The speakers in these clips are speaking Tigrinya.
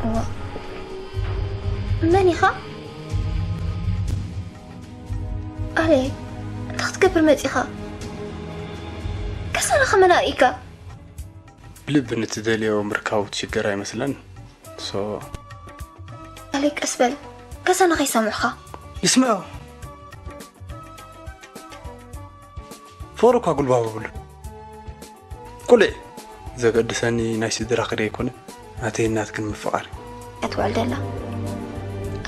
እዋ፣ መን ኢኻ? ኣሌ፣ እንታይ ክትገብር መጺኻ? ከሳና ከመን ኣርኢካ? ብልቢ ንትደልዮ ምርካቡ ትሽገር ኣይመስለን። ሶ ኣሌ፣ ቀስ በል። ከሳና ከይሰምዑኻ። ይስምዖ። ፍቕሪ እኳ ጉልባብ ብሉ። ቁልዕ ዘገድሰኒ ናይ ስድራኺ ደይኮነ፣ ናተይን ናትክን ምፍቓር እዩ። እትውዕል ደላ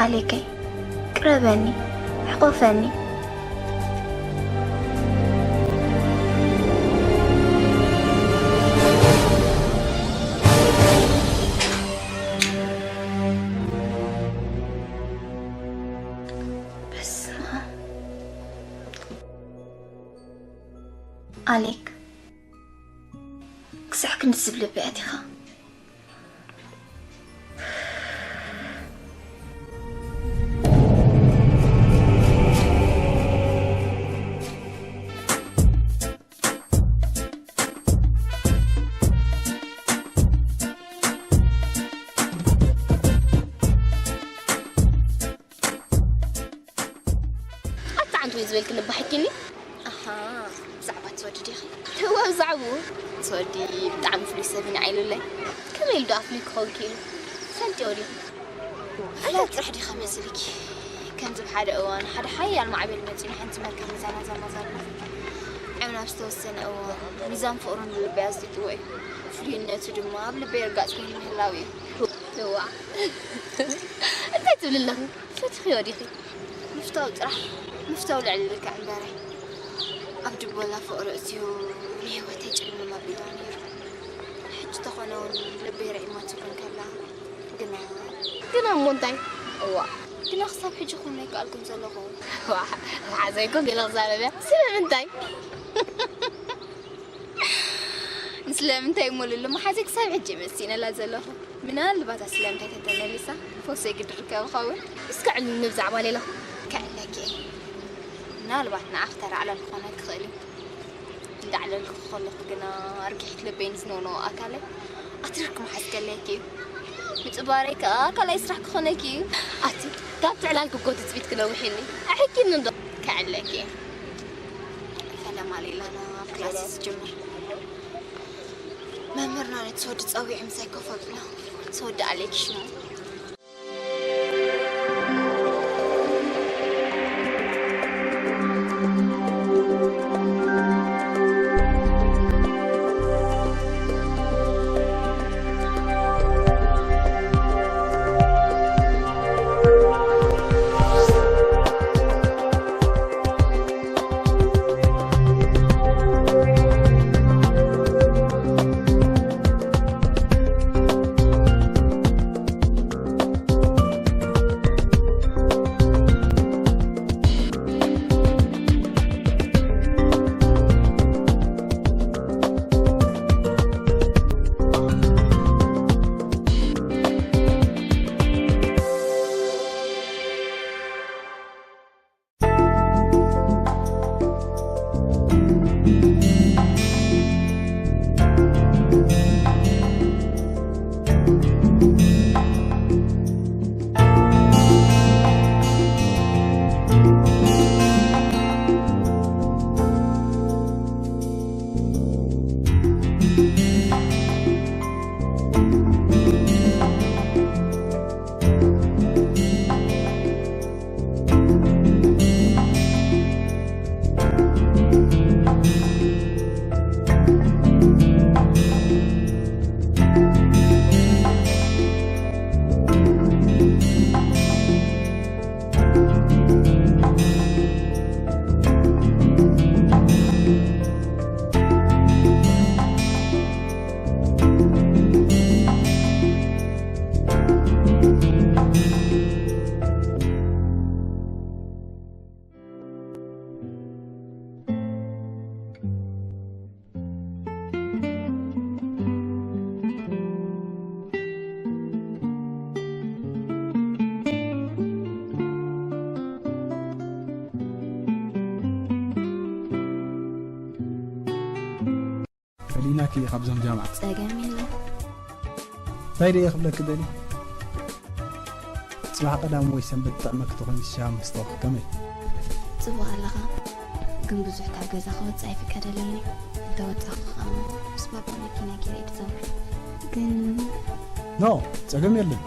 ኣሌከይ፣ ቅረበኒ፣ ሕቆፈኒ። በስመ ኣብ። ኣሌክ፣ ክሳዕ ክንዲ ዝብልብ እያ ዲኻ? ኣታ ዓንቱ ዝበልክኒ ባሕኪኒ። ኣሃ፣ ብዛዕባ እቲ ወዲ ዲኺ? እወ፣ ብዛዕባኡ። እቲ ወዲ ብጣዕሚ ፍሉይ ሰብ እዩ ንዓይ ኢሉለይ። ከመይ ኢሉ ደኣ ፍሉይ ክኸውን ክኢሉ? ትፈልጥዮ ዲኺ? ፍላት ጥራሕ ዲኻ መሲልኪ? ከምዚ ኣብ ሓደ እዋን ሓደ ሓያል ማዕበል መጺኡ ንሓንቲ መርከብ ሚዛና ዘማዛልና። ዕብን ኣብ ዝተወሰነ እዋን ሚዛን ፍቕሩ ንልበይ ኣዝጢጥዎ እዩ። ፍሉይነቱ ድማ ኣብ ልበይ ርጋጽ ኮይኑ ምህላው እዩ። እዋ፣ እንታይ ትብሊ ኣለኺ? ፈቲኽዮ ዲኺ? ምፍታው ጥራሕ፣ ምፍታው ልዕሊ ልክዕ እምበረ። ኣብ ድቦላ ፍቕሪ እትዩ ንህይወተይ ጭልምም ኣቢልዋ ነይሩ። ሕጂ ተኾነ እውን ልበይ ርዒማ ትብሎ እንከላ ግና። ግና እሞ እንታይ? እዋ፣ ግና ክሳብ ሕጂ ክኹን ኣይከኣልኩን ዘለኹ። ዋ፣ መሓዘይ እኮ ገለ ክዛረብ እያ። ስለምንታይ? ንስለምንታይ እሞ ልሉ መሓዘይ ክሳብ ሕጂ እየ መሲነላ ዘለኹ። ምናልባት ኣስለምታይ ተተመሊሳ ፈውሰይ ግዲ ርከብ ኸውን። እስከ ዕልልኒ ብዛዕባ ሌላኹም። ከዕለኪ እየ። ምናልባት ንዓኺ ተራ ዕላል ክኾነኪ ይኽእል እዩ። እንዳዕለልኩ ከለኹ ግና ኣርጊሒት ልበይ ንዝነውነዎ ኣካለይ ኣትሪርኪ ምሓዝ ከለኪ እዩ። ምጽባረይ ከኣ ካልኣይ ስራሕ ክኾነኪ እዩ። ኣቲ ካብቲ ዕላልኪ እኮ ትጽቢት ክነውሕ ኢልኒ። ኣሕኪኒ እንዶ። ከዕለኪ እየ። ፈለማ ሌላና ኣብ ክላስ ዝጅምር። መምህርና ነቲ ሰወዲ ጸዊዑ ምሳይ ኮፍ ኣብላ። ሰወዲ ኣሌክ ሽሙ። ፈሊናኪ እየ ካብዞም ጃምዓ። ጸገም የለን። እንታይ ደየ ክብለኪ ደሊ? ጽባሕ ቀዳም ወይ ሰንበት ጥዕመ ክትኾን ሻም ስተኽ ከመይ? ጽቡቕ ኣለኻ፣ ግን ብዙሕ ካብ ገዛ ክወጽእ ኣይፍቀደለይን እዩ። እንተወጻኹ ከዓ ምስ ባባ መኪና ገይረ እየ ዝዘውር። ግን ኖ፣ ጸገም የለን።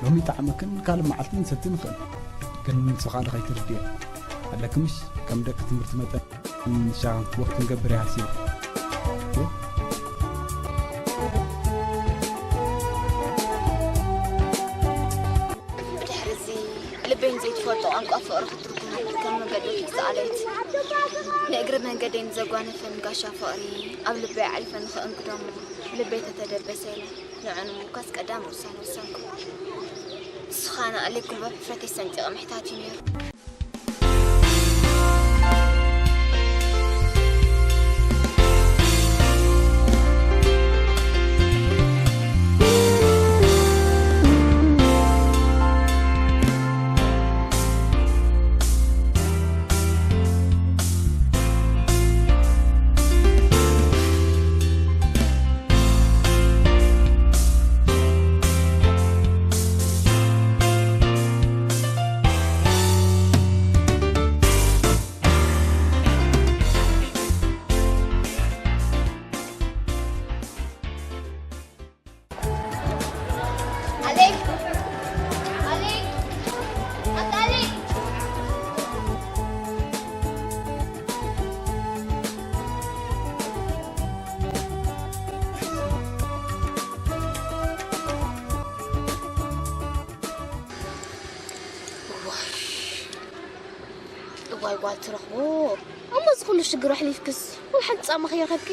ሎሚ ጣዕመክን ካልእ መዓልቲ ንሰቲ ንኽእል። ግን ንሱ ከዓ ከይትርድዮ ኣለኪ ምሽ? ከም ደቂ ትምህርቲ መጠን ሻም ወክ ክንገብር ይሃስብ። ብድሕሪ እዚ ልበይ ንዘይትፈልጦ ቋንቋ ፍቕሪ ክትርጉመሉ ከም መገዲ ክሰኣለት፣ ንእግሪ መንገደይ ንዘጓነፈኒ ጋሻ ፍቕሪ ኣብ ልበይ ኣዕሪፈ ንኽእንግዶ እሞ ልበይ ተተደበሰ ኢለ ንዑ ንምውካስ ቀዳም ውሳነ ወሰንኩ። ንሱ ኸኣ ንኣሌክ ጉልባብ ሕፍረተይ ሰንጢቐ ምሕታት እዩ ነይሩ። እዋይ ጓል ትረኽቦ። እሞ እዚ ኩሉ ሽግር ኣሕሊፍክስ ወላ ሓንቲ ጻማ ከይረኸብኪ?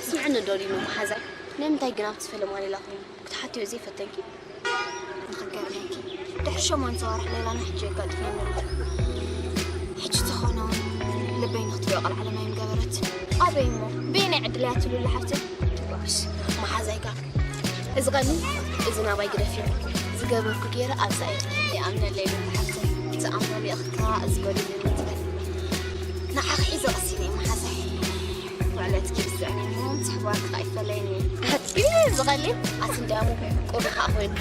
ስምዕኒ ዶ ዲኑ መሓዛይ? ንምንታይ ግን ኣብቲ ፈለማ ሌላ ኮይኑ ክትሓትዮ ዘይፈተንኪ? ንኽገርመኪ፣ ድሕሪ ሸሞንተ ኣዋርሕ ሌላ ናይ ሕጂ የጋጥመኒ ኣሎ። ሕጂ ተኾነ እውን ልበይ ንኽትሪኦ ቃል ዓለም ኣይምገበረትን። ኣበይ እሞ? በየናይ ዕድል እያ ትብልላ ሓፍተይ? ትጓስ መሓዛይ ጋር እዚ ቐኒ እዚ ናባይ ግደፍዮ። ዝገበርኩ ገይረ ኣብዛ እየ። ይኣምነለይ ይብል ሓፍተይ። ዝኣምኖ ልኢኽካ እዚ ጎዲሉኒ ትበል። ንዓኺ ሒዘ ቀሲነ እየ መሓዛይ። ውዕለትኪ ይስዕን እሞ ምስ ኣሕዋትኪ ኣይፈለይን እየ። ኣቲ እዚ ቐሊ ኣቲ እንዲያሙ ቁሪ ኸኣ ኮይኑ።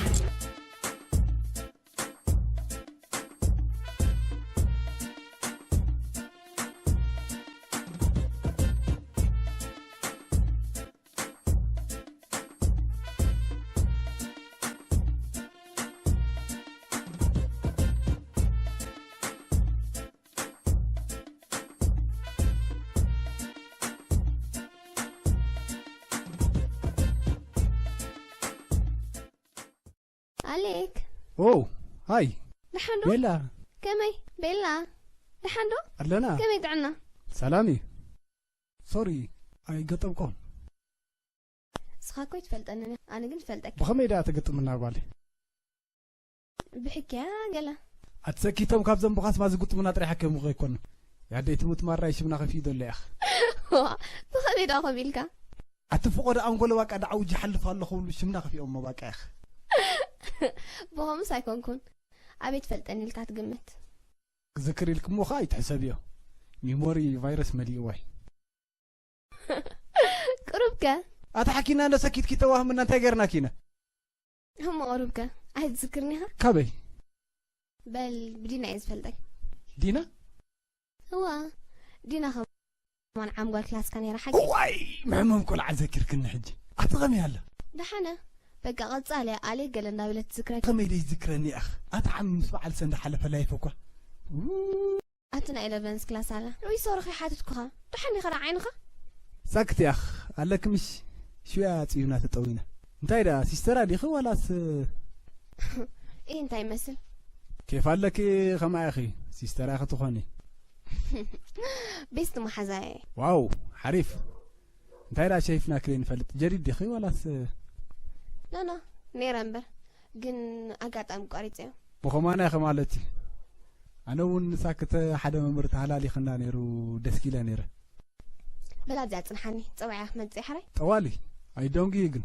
ኣሌክ። ኦ፣ ሃይ። ደሓን ዶ? ቤላ። ከመይ? ቤላ። ደሓን ዶ? ኣለና። ከመይ ጥዕና? ሰላም እዩ። ሶሪ፣ ኣይገጠምኮን። ንስኻ እኮ ኣይትፈልጠንን፣ ኣነ ግን እፈልጠካ። ብኸመይ ደኣ ተገጥምና ጓለይ? ብሕክያ ገለ። ኣትሰኪቶም ካብ ዘንብኻስ ማዚ ጉጥምና ጥራሕ ከሙኸ ኣይኮን። ያደይ ትሙት ማራይ ሽምና ከፊኡ ዘሎ ያኽ። ብኸመይ ደኣ ኮም ኢልካ? ኣቲ ፍቆዶ ኣንጎሎ ባቃ ደዓው ጅሓልፍ ኣለኹ ብሉ ሽምና ከፊኦሞ ባቃ ያኽ። ብኸምስ ኣይኮንኩን። ኣበይ ትፈልጠኒ ኢልካ ትግምት? ክዝክር ኢልክሞ ኸኣ ኣይትሕሰብዮ። ሚሞሪ ቫይረስ መሊእዋይ። ቅሩብከ? ኣታ ሓኪና እንዶ ሰኪትኪ ተዋህምና እንታይ ገርናኪ ኢና? እሞ ቅሩብከ? ኣይትዝክርኒ ኢኻ? ካበይ? በል ብዲና እየ ዝፈልጠክ። ዲና? እዋ ዲና ከማን ዓምጓል ክላስካ ነይራ ሓቂ? እዋይ መሕመም ቆልዓ ዘኪርክኒ ሕጂ። ኣቲ ኸመይ ኣላ? ደሓነ። በቃ ቀጻሊ ኣሌ ገለ እንዳበለት ትዝክረክ። ከመይ ደይ ዝክረኒ ኢኻ? ኣቲ ዓሚ ምስ በዓል ሰንደ ሓለፈ ላይፍ እኳ። ኣቲ ናይ ኢለቨንስ ክላስ ኣላ። ሪሶ ረኺ ሓትትኩኻ። ደሓን ኢኻ ደኣ ዓይንኻ? ሳክት ያኽ ኣለክ ምሽ ሽያ ጽዩና ተጠዊና። እንታይ ደኣ ሲስተራ ዲኺ ዋላስ? እይ እንታይ ይመስል? ኬፍ ኣለኪ ከምኣ ኢኺ ሲስተራ ክትኾኒ። ቤስት መሓዛየ። ዋው ሓሪፍ። እንታይ ደኣ ሸይፍና ክለይ ንፈልጥ ጀዲድ ዲኺ ዋላስ? ኖ ኖ ነይረ እምበር ግን ኣጋጣሚ ቆሪፀዮ። ብኸማና ኢኺ ማለት እዩ። ኣነ እውን ንሳክተ ሓደ መምህር ተሃላሊኽና ነይሩ ደስኪለ ነይረ። በላ እዚኣ ፅንሓኒ ፀባዕያ ክመፅእ ሓራይ። ጠዋሊ ኣይደንጉ እዩ ግን።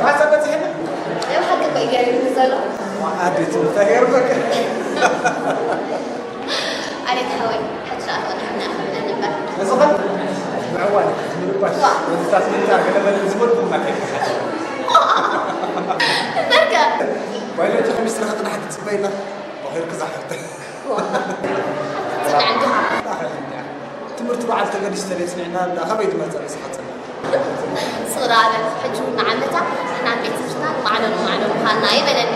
ሓሳብ በፂሕና። ናይ ብሓቂ እኮ እዩ ገሪሙኒ ዘሎ። ኣዴ ትምህርታ ገርመካ። ኣቤት ሓወይ፣ ሓንቲ ደኣ ፍቕሪ ሓና ኣኽብረና ነበር። እዚ ኸ ምዕዋል፣ ምርባሽ፣ ዋ። ወዝታት ምንጻር ገለ መለ ዝበልኩ ማከ። በቃ። ባዮሎጂ ከሚስትሪ ከጥናሕ ትጽበይና። ቦኺርኪ ዝሓፍተይ። ዋ። ጽንዕ እንዲኻ። ትምህርቲ በዓል ተገዲስ ተለይ ጽኒዕና እንዳ ካበይ ትመጽእ ንስኻ ጽንዕ? ጽቕራበት፣ ሕጂ እውን ንዓመታ ንሕና ቤት ትምህርትና ንማዕዶ ንማዕዶ ምዃንና ኣይበለኒ።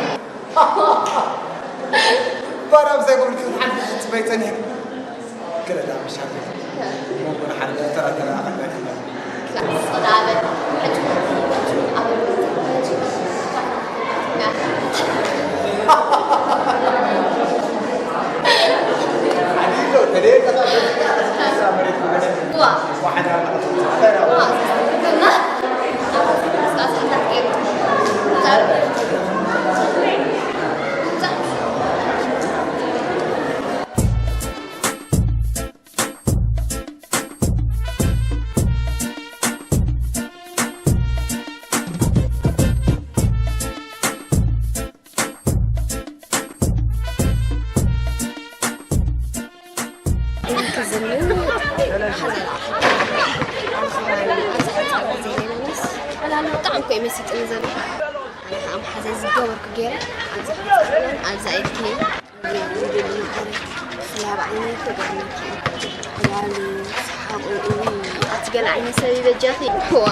ባር ኣብ ዘይብሉ ግን ሓንቲ ጽበይ ጸኒሕ። ክረዳ ምሻል። ሞጎን ሓደ ተራ ተራ ኣኸዳ። ጽቕራበት፣ ሕጂ እውን ኣብ ብጣዕሚ እኮ እዩ መሲጥኒ ዘሎ። ኣነ ከዓ መሓዘይ ዝገበርኩ ገይረ ኣብዛ ኢድኪ፣ ኣብዛ ኢድኪ፣ ብፍላይ ኣብ ዓይነይ ተገርመኪ። ዕላሉ፣ ሰሓቑ፣ እውይ፣ ኣቲ ገለ ዓይነት ሰብ ይበጃኺ። ዋ።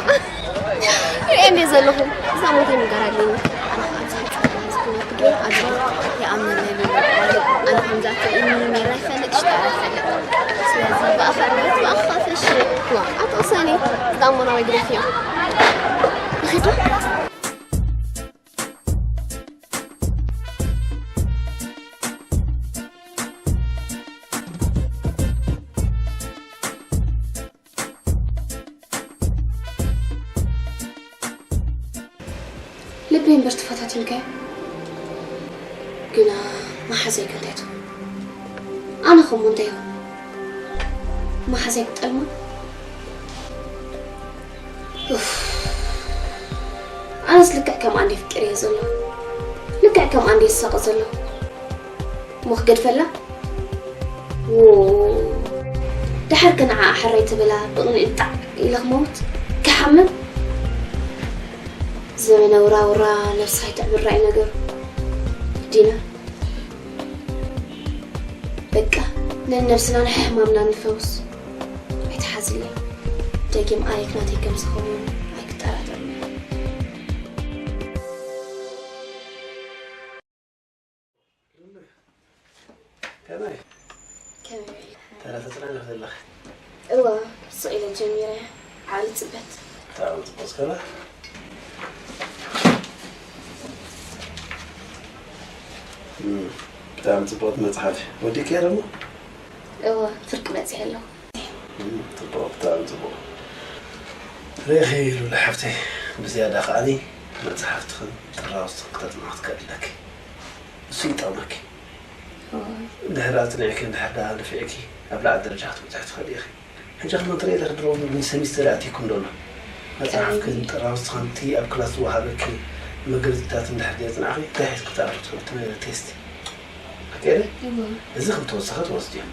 ርእየ እንድየ ዘለኹ፣ እዛ ሞተይ ምጋር ኣለኒ። ኣነ ከዓ ኣብዚ ሕፃን ዝገበርኩ ገይረ ኣብዚ ኢድኪ፣ ይኣምነለይ ማለት ኣነ ከምዚ ኣቶ እምኒ ነይረ ኣይፈልጥ፣ ሽጣ ኣይፈልጥ። ስለዚ ብኣኻ እምነት ብኣኻ ፈሽ። ዋ፣ ኣቶ ውሳኔ፣ ዝጣሞና ወይ ግደፍዮ። ንኺድ ዶ? ልበይ እምበር ተፈታቲንካዮ። ግና መሓዘይ ከ እንታይ ትኸውን? ኣነ ኸሞ እንታይ ይኹን? መሓዘይ ክጠልማ? ኡፍ። ኣነስ ልክዕ ከምኣ እንደ ፍቅር እየ ዘለኹ። ልክዕ ከምኣ እንደ ዝሳቐ ዘለኹ። እሞ ክገድፈላ? ዎ። ደሓር ከ ንዓኣ ሕራይ ትብላ ብቕንኢ ጣዕ ኢለ ክመውት? ክሓምም? ዘመነ ውራውራ ነብስኻ ይትዕብራ እዩ ነገሩ። ዲና። በቃ፣ ነንነብስና ንሕማምና ንፈውስ። ኣይትሓዝልያ። ደጊም ኣሌክ ናተይ ከም ዝኸውን ኣይክጠራጠርን እየ። ከመይ? ከመይ? ተራ ተጽናንዕ ዘለኺ? እዋ፣ ስቕ ኢለ ጀሚረ። ዓቢ ጽበት። ብጣዕሚ ጽቡቕ እስከ በል። እም፣ ብጣዕሚ ጽቡቕ መጽሓፍ። ወዲእክያ ደሞ? እዋ፣ ፍርቂ በጺሐ ኣለኹ። እም፣ ጽቡቕ፣ ብጣዕሚ ጽቡቕ። ርኢኺ ሉላ ሓፍተይ፣ ብዝያዳ ከኣኒ መጽሓፍትኽን ጥራውዝትኽን ክተጽንዓ ክትክእሊ ኣለኪ። እሱ ይጠቕመኪ። እዋ። እንድሕር ኣጽኒዕኪ፣ እንድሕር ደኣ ነፊዕኪ፣ ኣብ ላዕሊ ደረጃ ክትበጽሒ ትኽእሊ ኢኺ። ሕጂ ከም እትርእይ ዘለኺ ድሮ እውን ሰሚስተር ኣትዩኪ እንዶ ኣሎ። መጽሓፍክን ጥራውዝትኽን እቲ ኣብ ክላስ ዝወሃበኪ መግለጺታት እንድሕር ዘየጽናዕኺ እንታይ ሒዝኪ ክትኣትዊ ትኽእሊ እቲ ቴስት? ኣካይደ? እዎ። እዚ ከም ተወሳኺ ትወስድዮ።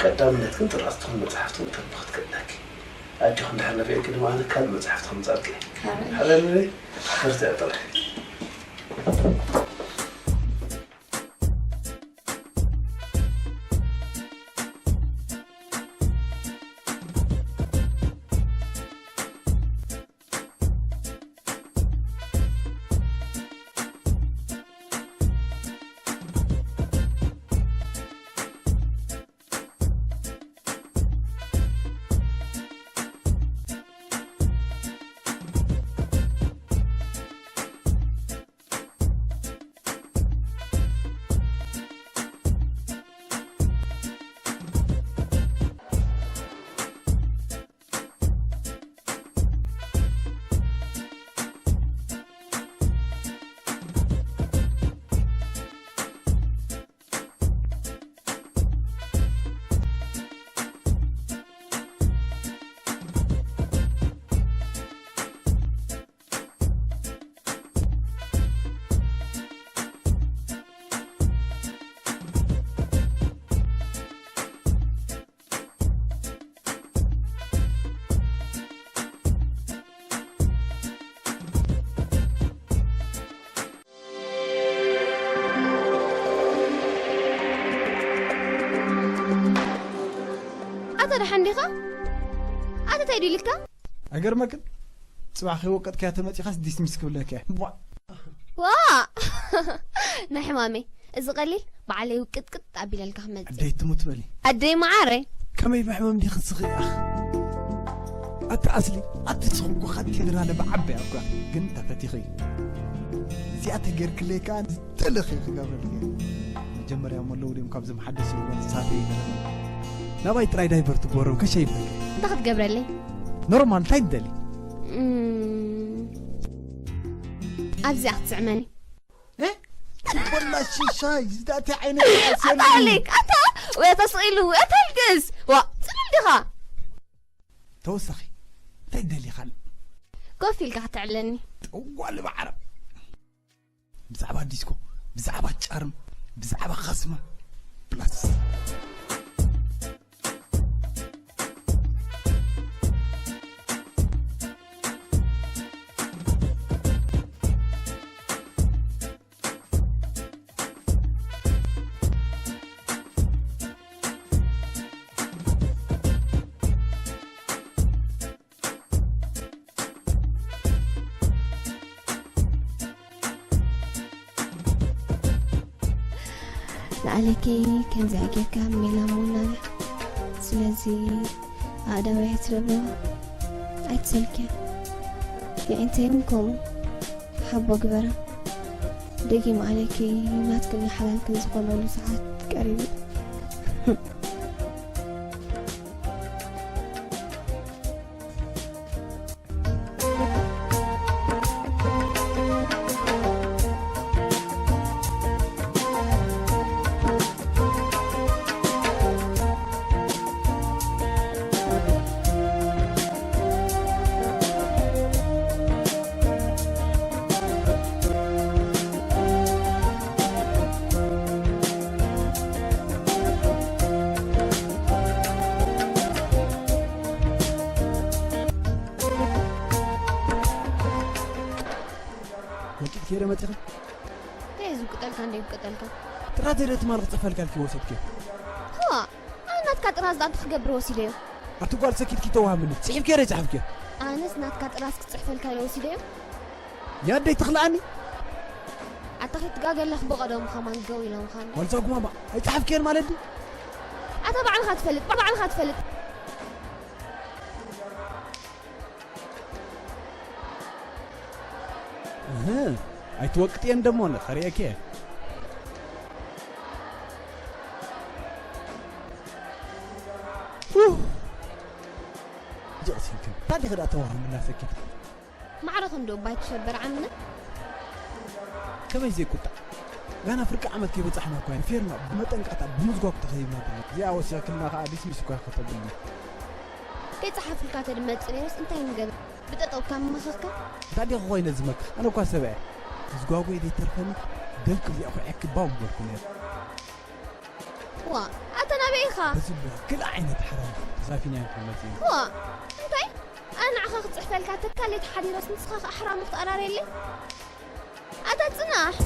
ቀዳምነት ግን ጥራውዝትኽን መጽሓፍትኽን ክተንብኺ ትኽእሊ ኣለኪ። ኣጆኺ እንድሕር ነፊዕኪ ድማ ኣነ ካልእ መጽሓፍቲ ከምጽኣልኪ እየ። ሓራይ። ሓራይ ንበይ? በርትዒ ጥራሕ። ደሓን ዲኻ? ኣታ እንታይ ድዩ ኢልካ? ኣይገርመክን? ጽባሕ ከይወቀጥካያ ተመጺኻስ ዲስሚስ ክብለካ እየ። ቧ! ዋ! ናይ ሕማመይ። እዚ ቀሊል፣ ባዕለይ ውቅጥቅጥ ኣቢለልካ ክመጽእ። ኣደይ ትሙት በሊ። ኣደይ መዓረይ። ከመይ ብሕመም ዲኺ ስኺ? ኣኽ። ኣቲ ኣስሊ፣ ኣቲ ስኺ እኮ ካቴድራለ ብዓበያ እኳ፣ ግን ተፈቲኺ። እዚኣ ተጌርክለይ ከኣ ዝደለኺ ክገብረልኪ እየ። መጀመርያ እሞ ኣለዉ ድዮም ካብዞም ሓደስቲ እዋን ሳፈ ይበለኒ። ናባይ ጥራይ ዳይቨር ትግበሮም ከሸይብለኪ። እንታይ ክትገብረለይ? ኖርማል፣ እንታይ ትደሊ? እም፣ ኣብዚኣ ክትስዕመኒ። እ? ወላ ሽሻይ፣ ዝዳእቲ ዓይነት ኣታ ሓስያለኒ። ኣሌክ፣ ኣታ፣ ወይ ኣታ ስቕ ኢሉ፣ ኣታ ልግስ። ዋ፣ ጽሉል ዲኻ? ተወሳኺ፣ እንታይ ትደሊ ካልእ? ኮፍ ኢልካ ከተዕልለኒ። ጠዋሊ ብዓረብ። ብዛዕባ ዲስኮ፣ ብዛዕባ ጫርም፣ ብዛዕባ ኻስማ፣ ፕላስ። ንኣለኪ ከምዚኣ ጌርካ ሜላሞና። ስለዚ ኣእዳወይ ኣይትረብዋ፣ ኣይትሰልክያ። የዒንተይን ከምኡ ሓቦ ግበራ። ደጊም ኣለኪ ናትክን ሓላልክን ዝኾነሉ ሰዓት ቀሪቡ። ወቂጥ ከይረ መጺኺ? እንታይ እዩ ዝውቅጠልካ እንደ ይውቅጠልካ? ጥራት ዘለ ትማል ክጽፈልካ ኢልኪ ወሰድኪ። ዋ፣ ኣነ ናትካ ጥራዝ ደኣ እንታይ ክገብር ወሲደዮ? ኣቲ ጓል ሰኪትኪ ተዋሃምኒ። ጽሒፍኪ ዶ ይጽሓፍኪ? ኣነስ ናትካ ጥራዝ ክጽሕፈልካ ኢለ ወሲደዮ። ያደይ ትኽልኣኒ? ኣታ ኸይትጋገ ኣለኽ ብቐደሙ ከማን ገው ኢሎም ኻን። ዋልዛ ጉማማ፣ ኣይጸሓፍክየን ማለት ድዩ? ኣታ ባዕልኻ ትፈልጥ፣ ባዕልኻ ትፈልጥ። እህ፣ ኣይትወቅጥየን ደሞ፣ ከርእየኪ እየ። ፉህ! ጀቕሲንክን፣ ታዲኺ ደኣ ተዋህሙና ሰኪትኪ። ማዕረ ክንዲ እባ ኣይትሸበር ዓምና። ከመይ ዘይቁጣዕ? ጋና ፍርቂ ዓመት ከይበጻሕና እኳ ኢና ፌርማ ብመጠንቀቕታ ብምዝጓግ ተኸይብና ዘለና። እዚኣ ወሲኽክልና ከኣ ዲስሚስ እኳ ከተብልኒ። ከይጸሓፍልካ ተድመጽእ ነይሩስ እንታይ ንገበር? ብጠጠው ካብ ምመኸኽካ? እንታይ ዲኺ ኮይነ ዝመክኽ? ኣነ እኳ ሰብ እየ። ምዝጓጎይ ዘይተርፈኒ ደም ክብሊዕ ኹዒዐኪ ባው ምበልኩ ነይረ። ዋ፣ ኣታ ናበይ ኢኻ? በዚ እሞ ክልተ ዓይነት ሓራም ተሳፊና እዮም መጺኡ። ዋ፣ እንታይ? ኣነ ንዓኻ ክጽሕፈልካ ተካለይ ተሓዲረስ ንስኻ ከኣ ሓራሙ ክትኣራርየለይ? ኣታ ጽናሕ።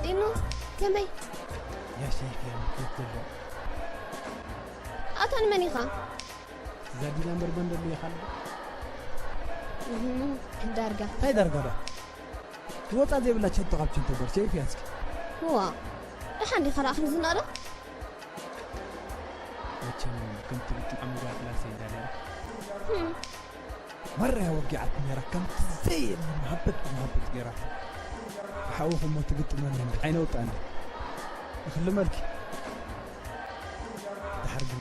ዲኑ፣ ከመይ? ያሸይፍ እያ ምክት ዘሎ። ኣታ ንመን ኢኻ? ዛዲና መርበን ደሎ ኢኻ ኣሎ። እህም፣ ዳርጋ። እንታይ ዳርጋ ዳ? ዝወጻ ዘይብላ ቸንቶ ካብ ቸንቶ እምበር፣ ሸይፍ እያ እስኪ። ዋ፣ ደሓን ዲኻ ደኣ ክንዝናለ? መቸም ከምቲ ብጣዕሚ ጓል ክላሰይ እንዳ ነይራ። ህም። መርያ ወጊዓት ነይራ፣ ከምቲ ዘየለ መሃበት መሃበት ገይራቶ። ብሓውኹም እሞ ትግጥመኒ እንዲ ዓይነ ውጣኒ። እኽሊ መልኪ። ድሓር ግን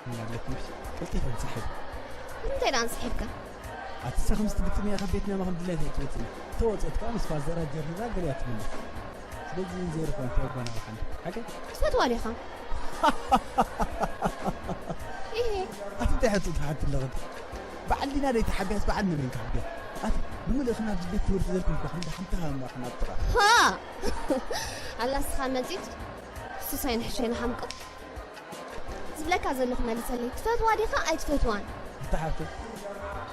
እናብለክምሽ ቀልጢፈ እንስሕብ። ንምንታይ ደኣ እንስሒብካ? ኣቲ ንሳ ከምዚ ትግጥም እያ፣ ካብ ቤትና መኸም ድላይት ኣይትወጽእን። ተወጸት ከኣ ምስ ፋዘራ ጀርኒራ ገሊያ ትምለስ። ስለዚ ዘይረኽባ እንታይ ጓና ብሓንዲ። ሓቀይ? ትፈትዋ ዲኻ? ኢሄ። ኣቲ እንታይ ሕቶ ትሓቲ ኣለኽን? በዓል ዲና ደይ ተሓቢያስ በዓል ንመን ክሓብያ? ኣቲ ብምልእኽና ኣብዚ ቤት ትምህርቲ ዘልኩም እኳ ክንዲ ሓንቲ ሃማ ክናጥራ። ሃ ኣላ እስኻ መጺት ሱሳይ ንሕሸይ ንሓምቆ ዝብለካ ዘለኹ መልሰለይ። ትፈትዋ ዲኻ ኣይትፈትዋን? እታ ሓፍተይ፣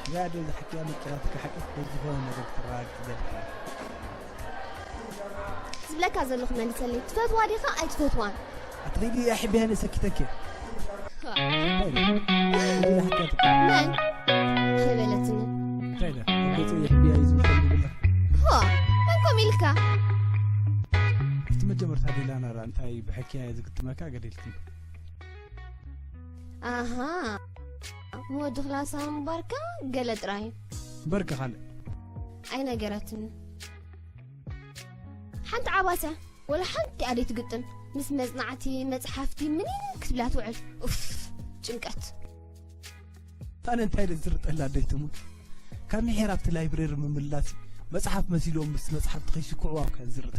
ሽያ ዶ ዝሓኪያ ምጭራትካ ሓቂ ወይ ዝኾነ ነገር ክትረጋግጽ ደልካ? ዝብለካ ዘለኹ መልሰለይ። ትፈትዋ ዲኻ ኣይትፈትዋን? ኣትኺዲ እያ ሕቢያኒ ሰኪተኪ። እንታይ ኢለ? እንታይ ኢለ ሓኪያትካ? መን? ከይበለትኒ። እንታይ ኢለ? ኣብ ገጸይ የሕቢያ እዩ ዝብል ፈልጉላ። ሆ፣ መን ኮም ኢልካ? እቲ መጀመርታ ዲላና ራ እንታይ ብሕክያ እየ ዝግጥመካ ገዲልክኒ። ኣሃ፣ ወዲ ክላሳ ምባርካ ገለ ጥራይ። እምበርከ ካልእ? ኣይነገረትኒ። ሓንቲ ዓባሰ ወላ ሓንቲ ኣደይ ትግጥም ምስ መጽናዕቲ መጽሓፍቲ ምኒን ክትብላ ትውዕል። ኡፍ ጭንቀት። ኣነ እንታይ ኢለ ዝርጠላ ኣደይ ትሙት። ካብ ምሒር ኣብቲ ላይብረሪ ምምላስ መጽሓፍ መሲልዎም ምስ መጽሓፍ ተኸይሽኩዕዋ እኳ ዝርጥ።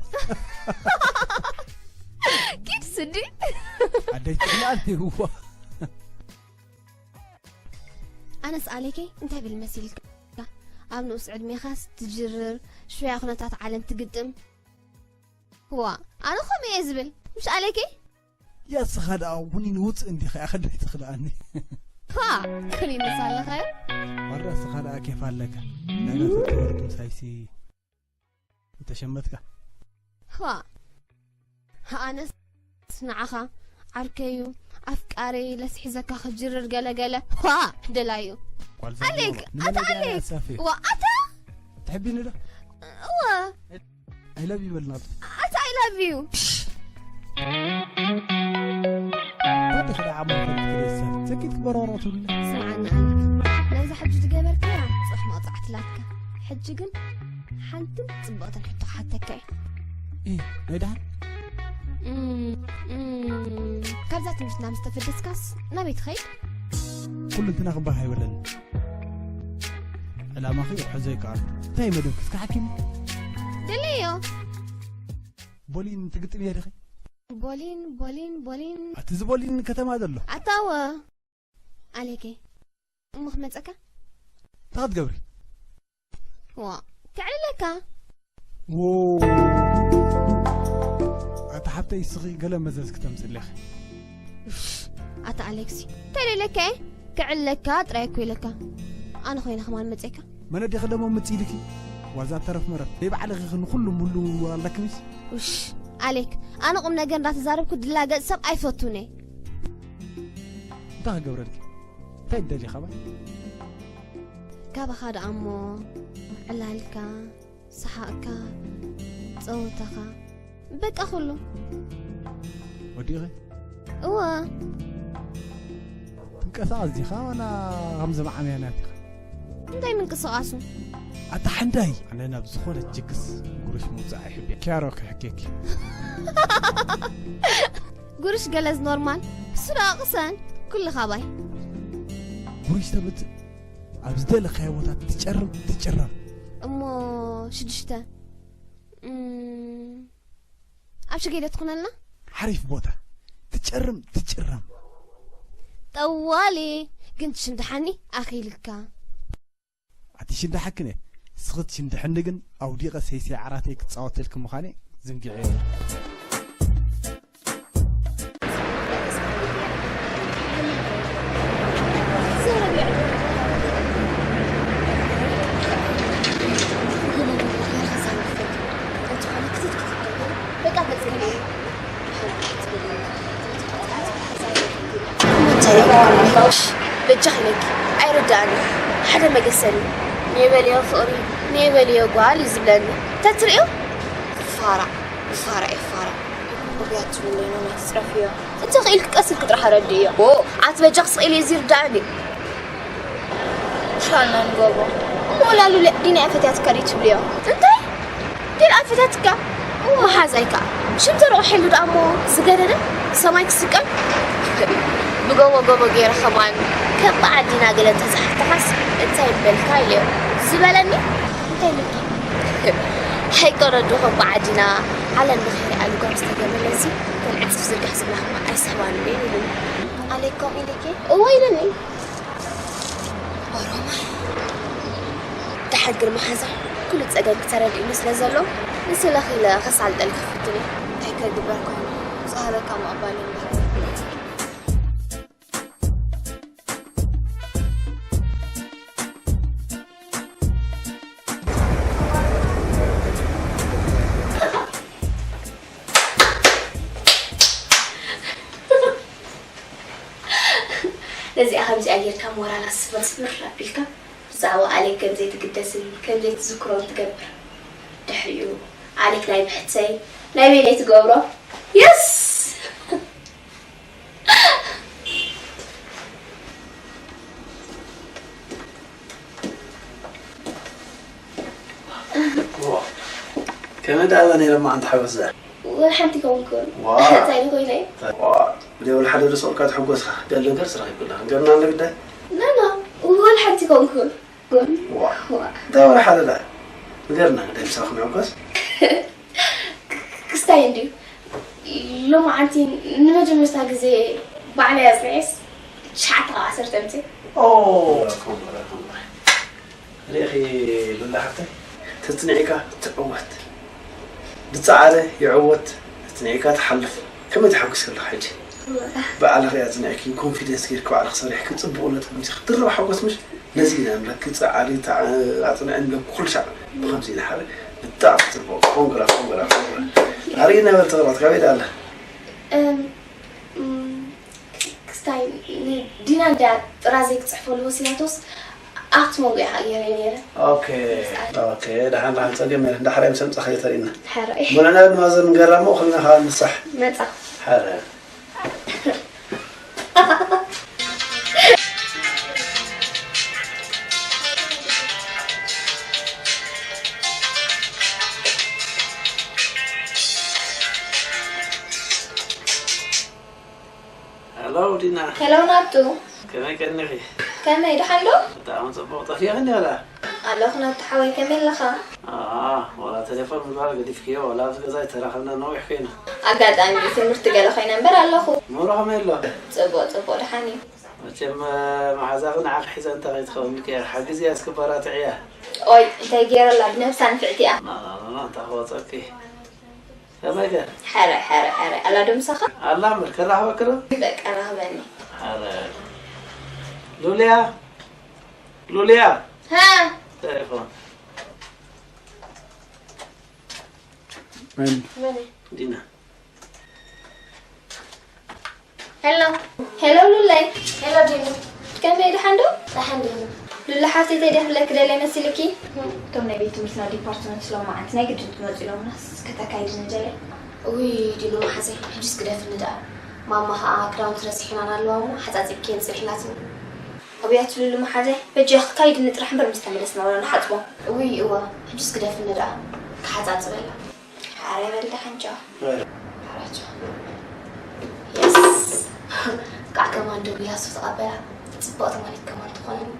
ኪድ ስዲ። ኣደይ ትብላል ይዋ። ኣነስ ኣሌከይ እንታይ ብል መሲልካ? ኣብ ንኡስ ዕድሜኻስ ትጅርር ሽያ ኩነታት ዓለም ትግጥም። ዋ ኣነ ኸምኡ እየ ዝብል ምሽ ኣሌከይ። ያ እስኻ ደኣ ኩኒን ውፅእ እንዲኻ ኢኻ ደይ ትኽልኣኒ። ፓ ኩኒን ንሳለኻዮ። ዋራ እስኻ ደኣ ኬፍ ኣለካ። ነገ ተወርድ ምሳይሲ እንተሸመትካ። ዋ ኣነስ ንዓኻ ዓርከዩ ኣፍቃረይ ለስሒዘካ ክጅርር ገለገለ ዋ ደላዩ። ጓል ዘላ ኣሌክ ንመን ኣታ እያ ኣሌክ ኣሳፊ? ዋ ኣታ ትሕቢኒ ዶ? እዋ I love you በልና። ኣታ I love you። ታዲያ ክዳ ዓሞ ፈት ክሬሳ ሰኪት ክበረሮ ትብለ። ስምዓኒ ኣሌክ ናይዛ ሕጂ ዝገበርካያ ጽሕ መቕጻዕትላትካ። ሕጂ ግን ሓንትን ጽብቕትን ሕቶ ክሓተካ እየ። እ ናይ ደሓን እም፣ እም፣ ካብዛ ትምህርትና ምስ ተፈደስካስ ናበይ ትኸይድ? ኩሉ እንትና ክባህ ኣይበለኒ። ዕላማኺ ውሕዞ ይከኣል። እንታይ መደብ ክስካ ሓኪም? ደለዮ። ቦሊን ትግጥም እየ ዲኺ? ቦሊን ቦሊን ቦሊን ኣቲ እዚ ቦሊን ከተማ ዘሎ። ኣታወ ኣሌኬ እሞ ክመፀካ እንታይ ክትገብሪ? ዋ ከዕልለካ ዎ ኣታ ሓብተይ እስኺ ገለ መዘዝ ክተምፅእ ኣለኺ። ኣታ ኣሌክሲ እንታይ ኢለካ እየ? ክዕልለካ ጥራይ እኮ ኢለካ። ኣነ ኮይነ ከማን መፅእካ። መነዴኺ ደሞ ምፅ ኢልኪ ዋዛ ተረፍ መረፍ ደይ ባዕልኺ ንኩሉ ሙሉ ኣለክምሽ። ውሽ ኣሌክ ኣነ ቁም ነገር እንዳተዛረብኩ ድላገፅ ሰብ ኣይፈቱን እየ። እንታይ ክገብረልኪ? እንታይ ትደልዪ ካባይ? ካባኻ ደኣ እሞ ዕላልካ፣ ሰሓቕካ፣ ጸወታኻ፣ በቃ ኩሉ። ወዲእኺ? እወ። ትንቀሳቐስ ዲኻ ዋላ ከምዚ መዓመያ ናቲኻ? እንታይ ምንቅስቓሱ? ኣታ ሓንዳይ! ኣነ ናብ ዝኾነ ጅግስ ጉርሽ ምውጻእ ኣይሕብያ። ኪያሮ ክሕኬኪ። ጉርሽ ገለዝ ኖርማል። እሱ ደኣ ቅሰን። ኩሉ ካባይ። ጉርሽ ተምጽእ ኣብ ዝደለኻዮ ቦታ ትጨርም ትጭረም። እሞ ሽዱሽተ እም፣ ኣብ ሽገይ ዶ ትኹነልና? ሓሪፍ ቦታ ትጨርም ትጭረም። ጠዋሊ ግን ትሽንድሓኒ ኣኺልካ። ኣቲ ሽንድሓክን እየ ስኽት ሽንድሕኒ ግን ኣውዲቐ ሰይሰይ ዓራተይ ክጻወተልኪ ምዃነ ዝንግዐ። በጃኺ ኢለኪ ኣይርድኣኒ ሓደ መገሰኒ። ኔበልዮ ፍቕሪ ኔበልዮ ጓል እዩ ዝብለኒ። ተትርእዮ ፋራ ፋራ እዩ ፋራ። ብያት ትብለይ ነው ናይ ትጽረፍዮ። እንተ ክኢልክ ቀስ ኢልክ ጥራሕ ኣረድእዮ። ኣቲ በጃኽ ስቕ ኢለ እዚ ይርዳእኒ። ሻልና ንገብሮ። እሞ ላሉ ዲና እያ ፈትያትካ ድዩ ትብልዮ? እንታይ? ዲና እያ ፈትያትካ? መሓዛይ ከኣ ሽም ተረቑሒሉ ደኣ እሞ ዝገደደ ሰማይ ክስቀል። ብጎቦ ጎቦ ገይረ ከማን ከም በዓል ዲና ገለ እንተዝሓተኻስ እንታይ ምበልካ ኢለዮ ዝበለኒ እንታይ ኢልኪ? ኣይኮነ ዶ ከም በዓል ዲና ዓለም ንኸይሪኣ ልጓም ዝተገበለሲ ከም ዕንጽፍ ዝርጋሕ ዝብላ ከማን ኣይስሕባን እየ ኢሉኒ። ኣሌክ ከምኡ ኢልኪ? እወ ኢሉኒ። ኦሮማይ። ሓግር መሓዛ ኩሉ ጸገም ተረዲእኒ ስለ ዘሎ፣ ንስለኺ ኢለ ከሳልጠልኪ ክፍትን እየ። እንታይ ከግበር ኮይኑ፣ ዝሃበካ ምቕባል እምበር። ነዚኣ ከምዚኣ ጌርካ ሞራላ ስፍር ስፍር ኣቢልካ ብዛዕባ ኣሌክ ከም ዘይትግደስን ከም ዘይትዝክሮን ትገብር። ድሕሪኡ ኣሌክ ናይ ብሕትሰይ ናይ በይነይ ትገብሮ። የስ! ከመይ ደኣ ኣላ ነይረ እማ ሓንቲ ሓጎስ ደኣ? ወላ ሓንቲ ከውንኩን። ዋ። እንታይ ኮይነ? ዋ። ብደይ ወላ ሓደ ዶ ሰብእካ ትሕጎስካ? ገለ ነገር ስራሕ ይብላ። ገርና ኣሎ ግዳይ? ላላ፣ ወላ ሓንቲ ከውንኩን። ዋ። ዋ። እንታይ ወላ ሓደ ደኣ? ንገርና፣ ግዳይ ምሳኹም ይሕጎስ? ክስታይ እንድዩ። ሎማዓንቲ ንመጀመርታ ግዜ ባዕለይ ኣጽኒዐስ ትሽዓተ ካብ ዓሰርተ ኣምጺኤ። ኦ፣ ኮንግራ፣ ኮንግራ። ርኢኺ ሉላ ሓፍተይ፣ ተጽኒዕካ ትዕወት። ዝጸዓረ ይዕወት፣ ተጽኒዕካ ትሓልፍ። ከመይ ተሓጒስኪ ኣለኺ ሕጂ? ባዕልኺ ኣጽኒዕኪ፣ ኮንፊደንስ ጌርኪ ባዕልኺ ሰሪሕኪ፣ ጽቡቕ ነጥቢ ኣምጺእኪ። ድርብ ሓጎስ ምሽ? ነዚ ኢና ንብለኪ፣ ጸዓሪ፣ ተዓ-፣ ኣጽንዒ ንብለኪ ኩሉ ሻዕ። ብኸምዚ ኢና ሓደ። ብጣዕሚ ጽቡቕ። ኮንግራ፣ ኮንግራ፣ ኮንግራ። ኣርእይና በል ተቕረብቲ፣ ካበይ ደኣ ኣላ? እም፣ እም፣ ክስታይ ንዲና እንድያ ጥራዘይ ክጽሕፈሉ ወሲናቶስ ኣብቲ መንጎ እያ ሃገረ ነይረ። ኦኬ፣ ኦኬ፣ ደሓን፣ ደሓን፣ ጸገም የለን። ዳሕራይ ምስ ኣምጻኻዮ ተርእይና። ሕራይ። ሙሉዕና ንማዘር ንገራ እሞ፣ ኩልና ከኣ ንሳሕ። መጻ። ሕራይ። ሄሎ ዲና። ሄሎ ናቱ። ከመይ ቀኒኺ? ከመይ፣ ደሓን ዶ? ብጣዕሚ ጽቡቕ። ጠፊእኺ እንዲ ወላ? ኣለኹ ናቱ ሓወይ፣ ከመይ ኣለኻ? ኣኣ፣ ወላ ቴሌፎን ምግባር ገዲፍክዮ፣ ወላ ኣብዚ ገዛ ኣይተራኸብና ነዊሕ ኮይና። ኣጋጣሚ ትምህርቲ ገለ ኮይነ እምበር ኣለኹ። ምህሮ ከመይ ኣሎ? ጽቡቕ፣ ጽቡቕ፣ ደሓን እዩ። መቸም፣ መሓዛኺ ንዓኺ ሒዛ እንታይ ከይትኸውን ኢልክያ፣ ሓግዝያ እስኪ በራትዕያ። ኦይ፣ እንታይ ገይረላ፣ ብነብሳ ንፍዕቲ እያ። ና፣ ና፣ ና፣ ና፣ እንታይ ክወጸኪ? ከመይ ከ? ሕረ፣ ሕረ፣ ሕረ። ኣላ ዶ ምሳኻ? ኣላ እምበር፣ ከራኽበኪ ዶ? በቃ ራኽበኒ። ሕረ። ሉልያ፣ ሉልያ። ሃ? እንታይ ይኾን? መን? መን? ዲና። ሄሎ። ሄሎ ሉለይ። ሄሎ ዲኑ። ከመይ፣ ደሓን ዶ? ደሓን ዲኑ። ሉላ ሓፍተይ፣ እንታይ ደኣ ክብለኪ ደልየ መሲልኪ? እቶም ናይ ቤት ትምህርትና ዲፓርትመንት ሎማዓንቲ ናይ ግድን ክመጹ ኢሎምናስ፣ ከተካይድኒ ደልየ። ውይ ዲኑ መሓዘይ፣ ሕጂስ ግደፍኒ ደኣ። ማማ ኸኣ ክዳውንቲ ረሲሕናን ኣለዋ እሞ፣ ሓጻጺብኪ የን ጽኒሕናትኒ። ኣብያት ሉሉ መሓዘይ፣ በጃኺ ካይድኒ ጥራሕ እምበር፣ ምስ ተመለስና ወላ ንሓጽቦ። ውይ እወ፣ ሕጂስ ግደፍኒ ደኣ። ክሓጻጽበላ። ሓራይ በል ደሓን ቻው። ባይ። ሓራይ ቻው። የስ። ከዓ ከማን ደዊላ እሱ ተቐበላ። ጽብቕቲ ማለት ከማን ትኾነኒ።